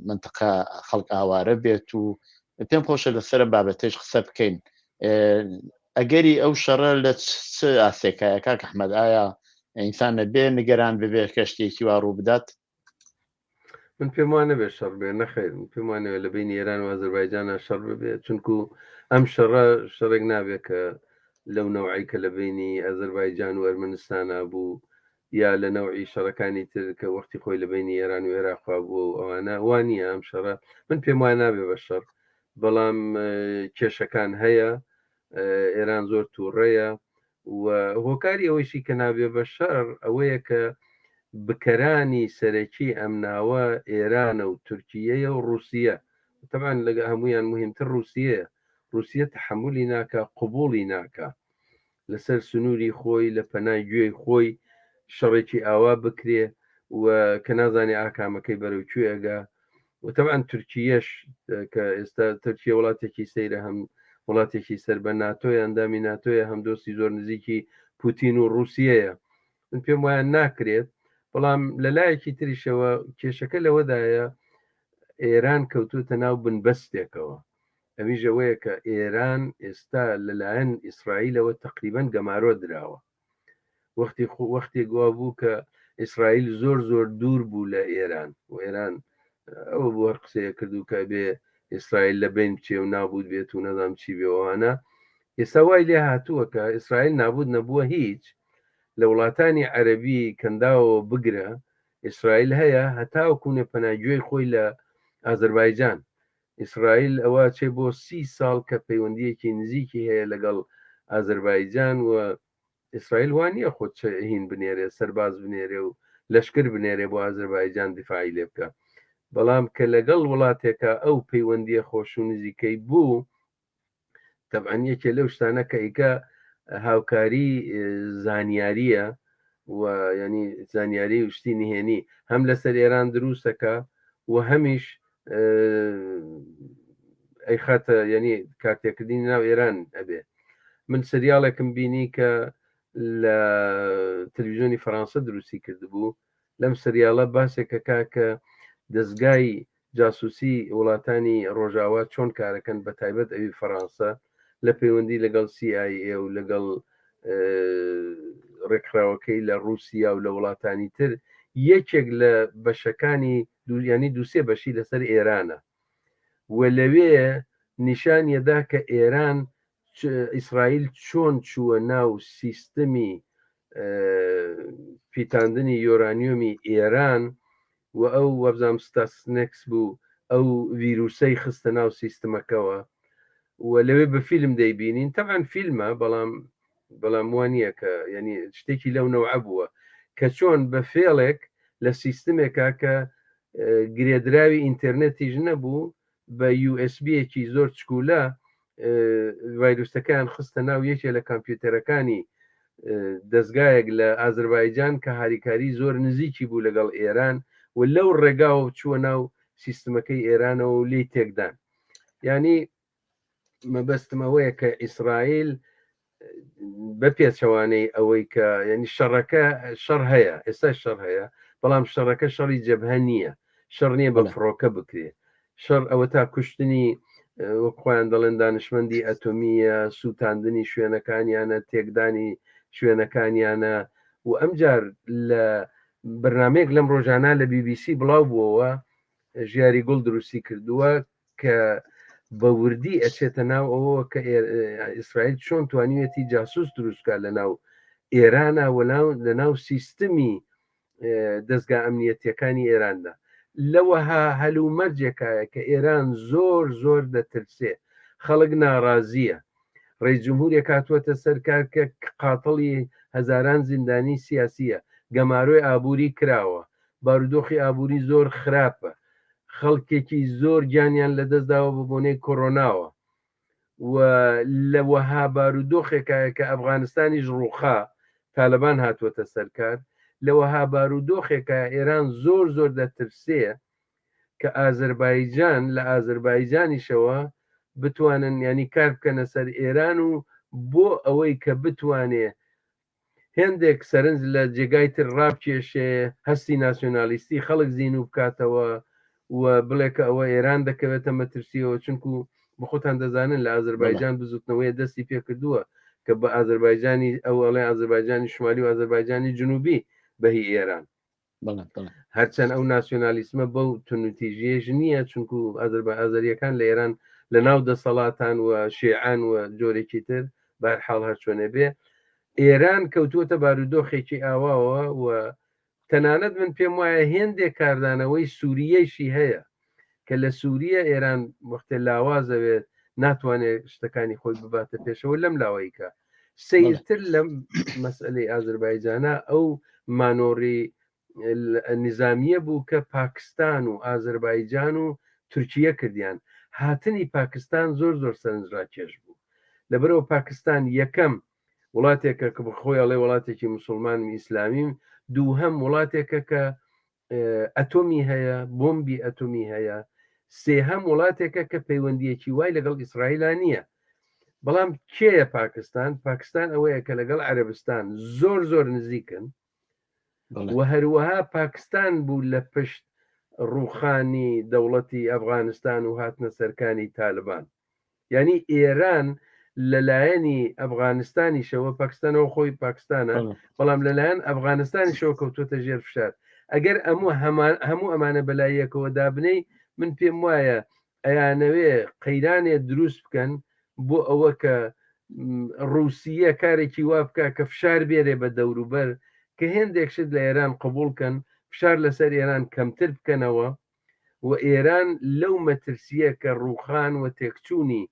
منتەقە خەڵک ئاوارە بێت و پێم خۆشە لەسەر بابەتێش قسە بکەین. ئەگەری ئەو شەڕە لە چ ئاسێکایە کاک ئەحمەد؟ ئایا ئینسان بێ نیگەران ببێت کە شتێکی وا ڕوو بدات؟ من پێم وانە بێ شەڕ بێ، نەخێر، من پێم وانەوە لە بینی ئێران و ئازەربایجانە شەڕ ببێت، چونکو ئەم شەڕە شەڕێک نابێت کە لەو نەوعی کە لە بینی ئازەربایجان و ئەرمەنستانە بوو یا لە نەوعی شەڕەکانی تر کە وەختی خۆی لە بینی ئێران و عێراقا بووە و ئەوانە وا نییە. ئەم شەڕە من پێم وایە نابێ بە شەڕ، بەڵام کێشەکان هەیە. ئێران زۆر تووڕەیە و هۆکاری ئەوەیشی کە نابێ بە شەڕ ئەوەیە کە بکەرانی سەرەکی ئەم ناوە ئێرانە و تورکیەیە و ڕوسیە. تەبعەن لەگە هەمویان مهمتر ڕوسیەیە. ڕوسیە تەحەمولی ناکا، قبوڵی ناکا لەسەر سنووری خۆی لە پەنای گوێی خۆی شەڕێکی ئاوا بکرێ و کە نازانێ ئاکامەکەی بەرەو کوێ ئەگا. و تەبعەن تورکیەش کە ئێستا تورکیە وڵاتێکی سەیرە، هەم وڵاتێکی سەر بە ناتۆیە، ئەندامی ناتۆیە، هەم دۆستی زۆر نزیکی پوتین و ڕوسیەیە. من پێم وایە ناکرێت، بەڵام لە لایەکی تریشەوە کێشەکە لەوەدایە ئێران کەوتوتە ناو بنبەستێکەوە، ئەویش ئەوەیە کە ئێران ئێستا لەلایەن ئیسرائیلەوە تەقریبەن گەمارۆ دراوە. وەختی وەختێک وا بوو کە ئیسرائیل زۆر زۆر دوور بوو لە ئێران و ئێران ئەوە بۆ هەر قسەیە کرد و کە بێ ئیسرائیل لە بین بچێ و نابوت بێت و نەزام چی بێوانە. ئێستا وای لێ هاتووە کە ئیسرائیل نابوت نەبووە هیچ، لە وڵاتانی عەربی کەنداوەوە بگرە ئیسرائیل هەیە هەتاوەکوونێ پەناگوێی خۆی لە ئازەربایجان. ئیسرائیل ئەوە چێ بۆ 30 ساڵ کە پەیوەندیەکی نزیکی هەیە لەگەڵ ئازەربایجان و ئیسرائیل وا نییە خۆ هین بنێرێ، سەرباز بنێرێ و لەشکر بنێرێ بۆ ئازەربایجان دیفاعی لێ بکە، بەڵام کە لەگەڵ وڵاتێکە ئەو پەیوەندیە خۆش و نزیکەی بوو، تەبعەن یەکێ لەو شتانە کە ئیکە هاوکاری زانیاریە و ینی زانیاری و شتی نهێنی هەم لەسەر ئێران دروستەکە و هەمیش ئەیخاتە ینی کارتێکردنی ناو ئێران ئەبێ. من سریاڵێکم بینی کە لە تەلویزیۆنی فەرانسە دروستی کردبوو. لەم سریاڵە باسێکەکە کە دەستگای جاسوسی وڵاتانی ڕۆژاوا چۆن کارەکەن، بە تایبەت ئەوی فەڕانسە لە پەیوەندی لەگەڵ CIA و لەگەڵ ڕێکخراوەکەی لە ڕووسیا و لە وڵاتانی تر. یەکێک لە بەشەکانی دوویانی دووسێ بەشی لەسەر ئێرانە و لەوێ نیشانیەدا کە ئێران ئیسرائیل چۆن چووە ناو سیستمی پیتاندنی یۆرانیۆمی ئێران و ئەو وەبزانام ستاسنێکس بوو ئەو ڤیروسەی خستە ناو سیستمەکەوە و لەوێ بە فیلم دەیبینین. تەبعەن فیلمە، بەڵام وا نییە کە ینی شتێکی لەو نەوعە بووە کە چۆن بە فێڵێک لە سیستمێکا کە گرێدراوی ئینتەرنێتیش نەبوو بە USBیەکی زۆر چکولە ڤایرۆسەکەیان خستە ناو یەکێ لە کامپیوتەرەکانی دەستگایەک لە ئازربایجان کە هاریکاری زۆر نزیکی بوو لەگەڵ ئێران و لەو ڕێگاوە چووە ناو سیستمەکەی ئێرانەوە و لێی تێکدان. یعنی مەبەستم ئەوەیە کە ئیسرائیل بە پێچەوانەی ئەوەی کە ینی شەڕەکە شەڕ هەیە، ئێستا شەڕ هەیە، بەڵام شەڕەکە شەڕی جەبهە نییە، شەڕ نییە بە فڕۆکە بکرێ. شەڕ ئەوە تا کوشتنی وەک خۆیان دەڵێن دانشمەندی ئەتۆمیە، سووتاندنی شوێنەکانیانە، تێکدانی شوێنەکانیانە. و ئەمجار لە بەرنمەیەک لەم ڕۆژانە لە BBC بڵاو بووەوە، ژیاری گوڵ دروستی کردووە، کە بە وردی ئەچێتە ناو ئەوەوە کە ئیسرائیل چۆن توانیویەتی جاسوس دروست بکات لە ناو ئێرانە و لە ناو سیستمی دەستگا ئەمنیەتیەکانی ئێراندا. لەوەها هەلومەرجێکایە کە ئێران زۆر زۆر دەترسێ، خەڵک ناڕازیە. ڕئیس جمهورێک هاتووەتە سەر کار کە قاتڵی هەزاران زیندانی سیاسییە، گەمارۆی ئابووری کراوە، بارودۆخی ئابووری زۆر خراپە، خەڵکێکی زۆر گیانیان لەدەستداوە بە بۆنەی کۆرۆناوە و لە وەها بارودۆخێکایە کە ئەفغانستانیش ڕووخا، تالەبان هاتووەتە سەر کار، لە وەها بارودۆخێکا ئێران زۆر زۆر دەترسێ کە ئازەربایجان لە ئازەربایجانیشەوە بتوانن ینی کار بکەنە سەر ئێران و بۆ ئەوەی کە بتوانێ هێندێک سەرنج لە جێگای تر ڕابکێشێ هەستی ناسیۆنالیستی خەڵک زینوو بکاتەوە و بڵێ کە ئەوە ئێران دەکەوێتە مەترسیەوە چونکو بەخۆتان دەزانن لە ئازربایجان بزوتنەوەی دەستی پێکردووە کە بە ئازربایجانی ئەو ئەڵێ ئازربایجانی شمالی و ئازربایجانی جنوبی بەهی ئێران هەرچەند ئەو ناسیۆنالیسمە بەو تونوتیژیەش نییە چونکو ئازربا ئازەریەکان لە ئێران لە ناو دەسەڵاتان و شێعان و جۆرێکی تر بارحاڵ هەرچۆنێ بێ ئێران کەوتووەتە بارودۆخێکی ئاواوە و تەنانەت من پێم وایە هێندێک کاردانەوەی سووریەیشی هەیە کە لە سووریە ئێران وەختێ لاوازەوێت ناتوانێت شتەکانی خۆی بباتە پێشەوە لەم لاوەیکە سیرتر لەم مەسئلەی ئازربایجانە ئەو مانۆڕی نظامیە بوو کە پاکستان و ئازربایجان و تورکیە کردیان هاتنی پاکستان زۆر زۆر سەرنجڕاکێش بوو لەبەرەوە پاکستان یەکەم وڵاتێکە کە بەخۆی ئەڵێ وڵاتێکی مسلمان و ئیسلامیم دووهەم وڵاتێکە کە ئەتۆمی هەیە بۆمبی ئەتۆمی هەیە سێهەم وڵاتێکە کە پەیوەندیەکی وای لەگەڵ ئیسرائیلا نییە بەڵام کێیە پاکستان پاکستان ئەوەیە کە لەگەڵ عەربستان زۆر زۆر نزیکن و هەروەها پاکستان بوو لە پشت ڕوخانی دەوڵەتی ئەفغانستان و هاتنە سەرکانی تالبان یانی ئێران لەلایەنی ئەفغانستانیشەوە پاکستانەوە خۆی پاکستانە بەڵام لەلایەن ئەفغانستانیشەوە کەوتوتە ژێر فشار ئەگەر ئەمە هەموو ئەمانە بەلایەکەوە دابنەی من پێم وایە ئەیانەوێ قەیرانێ دروست بکەن بۆ ئەوە کە ڕوسیە کارێکی وا بکە کە فشار بێرێ بە دەوروبەر کە هێندێک شت لە ئێران قبول کەن فشار لەسەر ئێران کەمتر بکەنەوە و ئێران لەو مەترسییە کە ڕووخان و تێکچوونی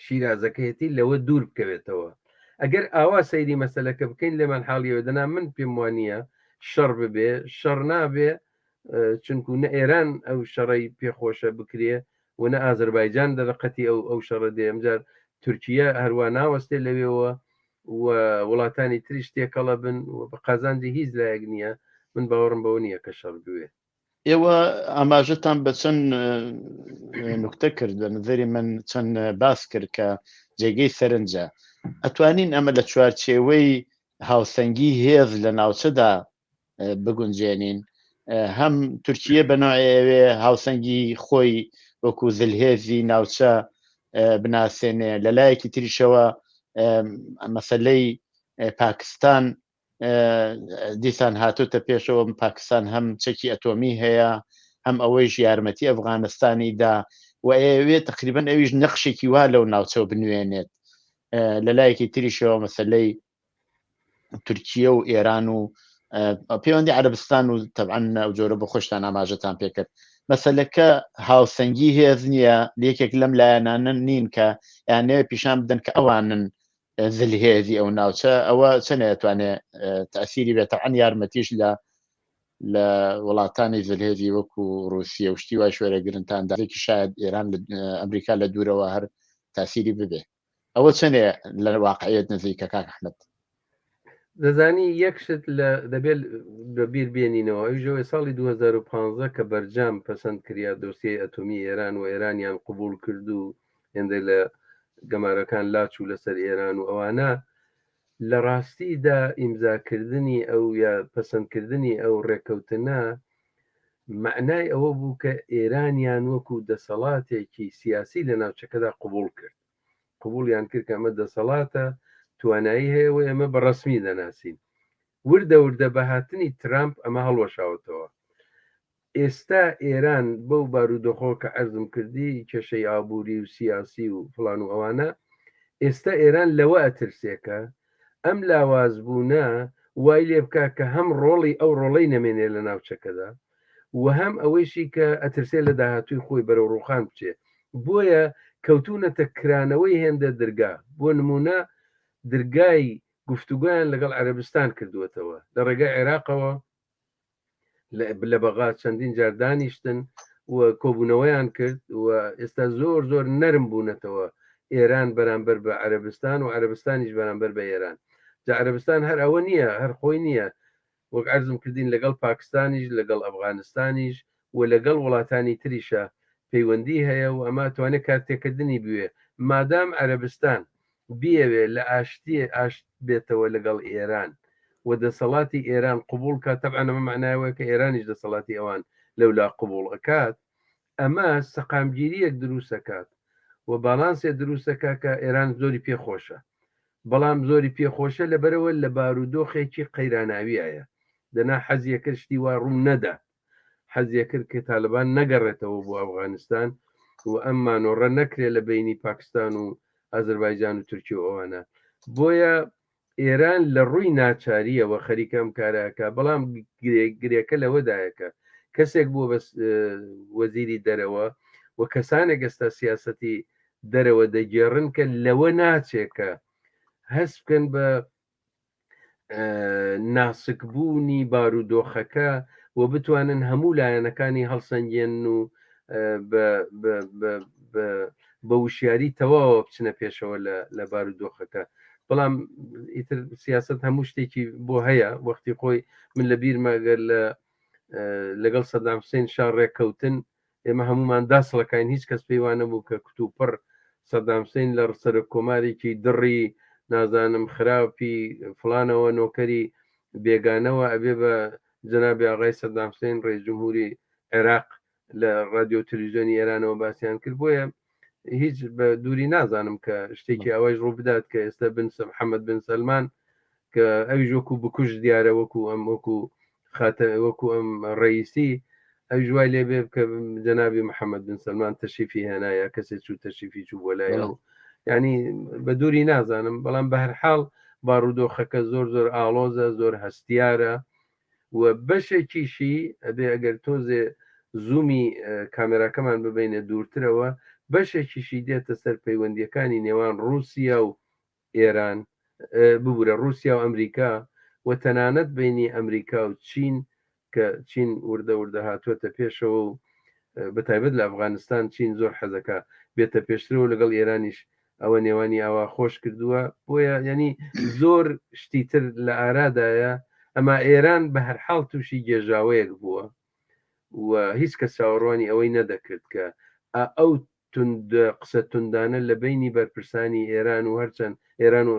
شیرازەکەیەتی لەوە دوور بکەوێتەوە. ئەگەر ئاوا سەیری مەسەلەکە بکەین لێمان حاڵیەوە دەنا من پێم وانییە شەڕ ببێ، شەڕ نابێ چونکو نە ئێران ئەو شەڕەی پێخۆشە بکرێ و نە ئازەربایجان دەرەقەتی ئەو ئەو شەڕە دێ ئەمجار تورکیە هەروا ناوەستێ لەوێوە و وڵاتانی تریش تێکەڵە بن و بە قازانجی هیچ لایەک نییە من باوەڕم بەوە نییە کە شەڕ بوێ. ئێوە ئاماژەتان بە چەند نوکتە کرد بە نظری من چەند باس کرد کە جێگەی سەرنجە ئەتوانین ئەمە لە چوارچێوەی هاوسەنگی هێز لە ناوچەدا بگونجێنین هەم تورکیە بەناوێ هاوسەنگی خۆی وەکو زلهێزی ناوچە بناسێنێ لە لایەکی تریشەوە مەسلەی پاکستان دیسان هاتۆتە پێشەوە پاکستان هەم چەکی ئەتۆمی هەیە هەم ئەوەیش یارمەتی ئەفغانستانی دا و ئەیەوێت تقریبن ئەویش نەخشێکی وا لەو ناوچەوە بنوێنێت لە لایەکی تریشەوە مەسلەی تورکیە و ئێران و پەیوەندی عەربستان و تەبعەن ئەو جۆرە بۆ خۆشتان ئاماژەتان پێکرد مەسلەکە هاوسەنگی هێز نییە یەکێک لەم لایەنانە نین کە یانەوە پیشان بدەن کە ئەوانن زلهێزی ئەو ناوچە ئەوە چەنێ ئەتوانێ تەسیری بێت تەعەن یارمەتیش لە لە وڵاتانی زلهێزی وەکو رووسیە و شتی وای شوێرەگرن تا ئەندازێکی شاید ئێران لە ئەمریکا لە دوورەوە هەر تاسیری ببێ ئەوە چەنێ لە واقعیت نزیکە کاک ئەحمەد؟ دەزانی یەک شت لە دەبێت بە بیر بێنینەوە ئەویش ئەوەیە ساڵی 2015 کە بەرجام پەسەند کریا دۆسیەی ئەتۆمی ئێران و ئێرانیان قبوڵ کرد و هێندێک لە گەمارۆکان لاچوو لەسەر ئێران و ئەوانە لە ڕاستیدا ئیمزاکردنی ئەو یا پەسەندکردنی ئەو ڕێککەوتنە مەعنای ئەوە بوو کە ئێرانیان وەکو دەسەڵاتێکی سیاسی لە ناوچەکەدا قبوڵ کرد قبوڵیان کرد کە ئەمە دەسەڵاتە توانایی هەیە و ئێمە بە ڕەسمی دەناسین وردە وردە بە هاتنی ترامپ ئەمە هەڵوەشاوەتەوە ئێستا ئێران بەو بارودۆخەوە کە عەرزم کردی کێشەی ئابووری و سیاسی و فڵان و ئەوانە ئێستا ئێران لەوە ئەترسێ کە ئەم لاوازبوونە وای لێ بکا کە هەم ڕۆڵی ئەو ڕۆڵەی نەمێنێ لە ناوچەکەدا و هەم ئەوەیشی کە ئەترسێ لە داهاتووی خۆی بەرەو ڕووخان بچێ بۆیە کەوتوونەتە کرانەوەی هێندە درگا، بۆ نموونە درگای گفتوگۆیان لەگەڵ عەرەبستان کردووەتەوە لە ڕێگای عێراقەوە لە بەغا چەندین جار دانیشتن و کۆبوونەوەیان کرد و ئێستا زۆر زۆر نەرم بوونەتەوە ئێران بەرامبەر بە عەرەبستان و عەرەبستانیش بەرامبەر بە ئێران جا عەرەبستان هەر ئەوە نییە هەر خۆی نییە وەک عەرزم کردین لەگەڵ پاکستانیش لەگەڵ ئەفغانستانیش و لەگەڵ وڵاتانی تریشە پەیوەندی هەیە و ئەمە توانێت کارتێکردنی بوێ مادام عەرەبستان بیەوێ لە ئاشتیێ ئاشت بێتەوە لەگەڵ ئێران و دەسەڵاتی ئێران قبوڵ کات تەبعەن ئەمە مەعنای ئەوەیە کە ئێرانیش دەسەڵاتی ئەوان لەولا قبوڵ ئەکات ئەمە سەقامگیریەک دروست ئەکات و باڵانسێ دروست ئەکا کە ئێران زۆری پێ خۆشە بەڵام زۆری پێ خۆشە لەبەرەوە لە بارودۆخێکی قەیراناویایە دەنا حەزیەکرد شتی وا ڕوو نەدات حەزیەکرد کە تالبان نەگەڕێتەوە بۆ ئەفغانستان و ئەم مانۆڕە نەکرێت لە بینی پاکستان و ئازربایجان و تورکی و ئەوانە بۆیە ئێران لە ڕووی ناچاریەوە خەریکە ئەم کارەکە بەڵام گرێکە لەوەدایە کە کەسێک بووە بەس وەزیری دەرەوە و کەسانێک ئێستا سیاسەتی دەرەوە دەگێڕن کە لەوە ناچێت کە هەست بکەن بە ناسکبوونی بارودۆخەکە و بتوانن هەموو لایەنەکانی هەڵسەنگێن و بە وشیاری تەواوە بچنە پێشەوە لە بارودۆخەکە بەڵام ئیتر سیاست هەموو شتێکی بۆ هەیە وەختی خۆی من لە بیرمە گەر لە لەگەڵ سەدام حسین شا ڕێککەوتن ئێمە هەمومان داسڵەکاین هیچ کەس پێی وانەبوو کە کتوپڕ سەدام حسین لە سەرۆک کۆمارێکی دڕی نازانم خراپی فلانەوە نۆکەری بێگانەوە ئەبێ بە جەنابی ئاغای سەدام حسین ڕئیس جمهوری عێراق لە ڕادیۆ تەلویزیۆنی ئێرانەوە باسیان کرد بۆیە هیچ بە دووری نازانم کە شتێکی ئەوەش ڕوو بدات کە ئێستا بن محەممەد بن سەلمان کە ئەویش وەکو بکوژ دیارە وەکو ئەم وەکو خاتە وەکو ئەم ڕئیسی ئەویش وای لێ بێ کە جەنابی محەممەد بن سەلمان تەشریفی هێنا یا کەسێ چوو تەشریفی چوو بۆ لای ئەو ینی بە دووری نازانم بەڵام بە هەرحاڵ بارودۆخەکە زۆر زۆر ئاڵۆزە زۆر هەستیارە و بەشێکیشی ئەبێ ئەگەر تۆزێ زوومی کامێراکەمان ببینە دوورترەوە بەشێکیشی دێتە سەر پەیوەندیەکانی نێوان ڕووسیا و ئێران ببورە ڕووسیا و ئەمریکا و تەنانەت بینی ئەمریکا و چین کە چین وردە وردە هاتووەتە پێشەوە و بەتایبەت لە ئەفغانستان چین زۆر حەزەکە بێتە پێشترەوە لەگەڵ ئێرانیش ئەوە نێوانی ئاوا خۆش کردووە بۆیە ینی زۆر شتی تر لە ئارادایە ئەما ئێران بە هەرحاڵ تووشی گێژاوەیەک بووە و هیچ کەس چاوەڕوانی ئەوەی نەدەکرد کە ئەو توند قسە توندانە لە بینی بەرپرسانی ئێران و هەرچەند ئێران و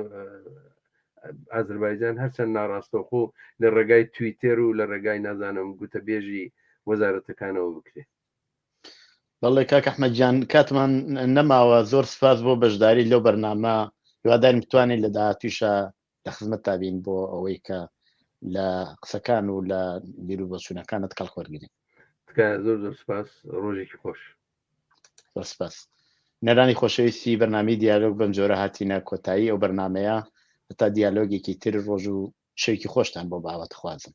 ئازربایجان هەرچەند ناڕاستەوخۆ لە ڕێگای تویتێر و لە ڕێگای نازانم گوتەبێژی وەزارەتەکانەوە بکرێت. بەڵێ کاک ئەحمەد گیان کاتمان نەماوە زۆر سپاس بۆ بەشداری لەو بەرنامە هیوادارین بتوانین لە داهاتویشە لە خزمەتتا بین بۆ ئەوەی کە لە قسەکان و لە بیر و بۆچوونەکانت کەڵک وەرگین تکایە زۆر زۆر سپاس ڕۆژێکی خۆش زۆر سپاس نەرانی خۆشەویستی بەرنامی دیالۆگ بەم جۆرە هاتینە کۆتایی ئەو بەرنمەیە هەتا دیالۆگێکی تر ڕۆژ و شەوێکی خۆشتان بۆ باوەت خوازم.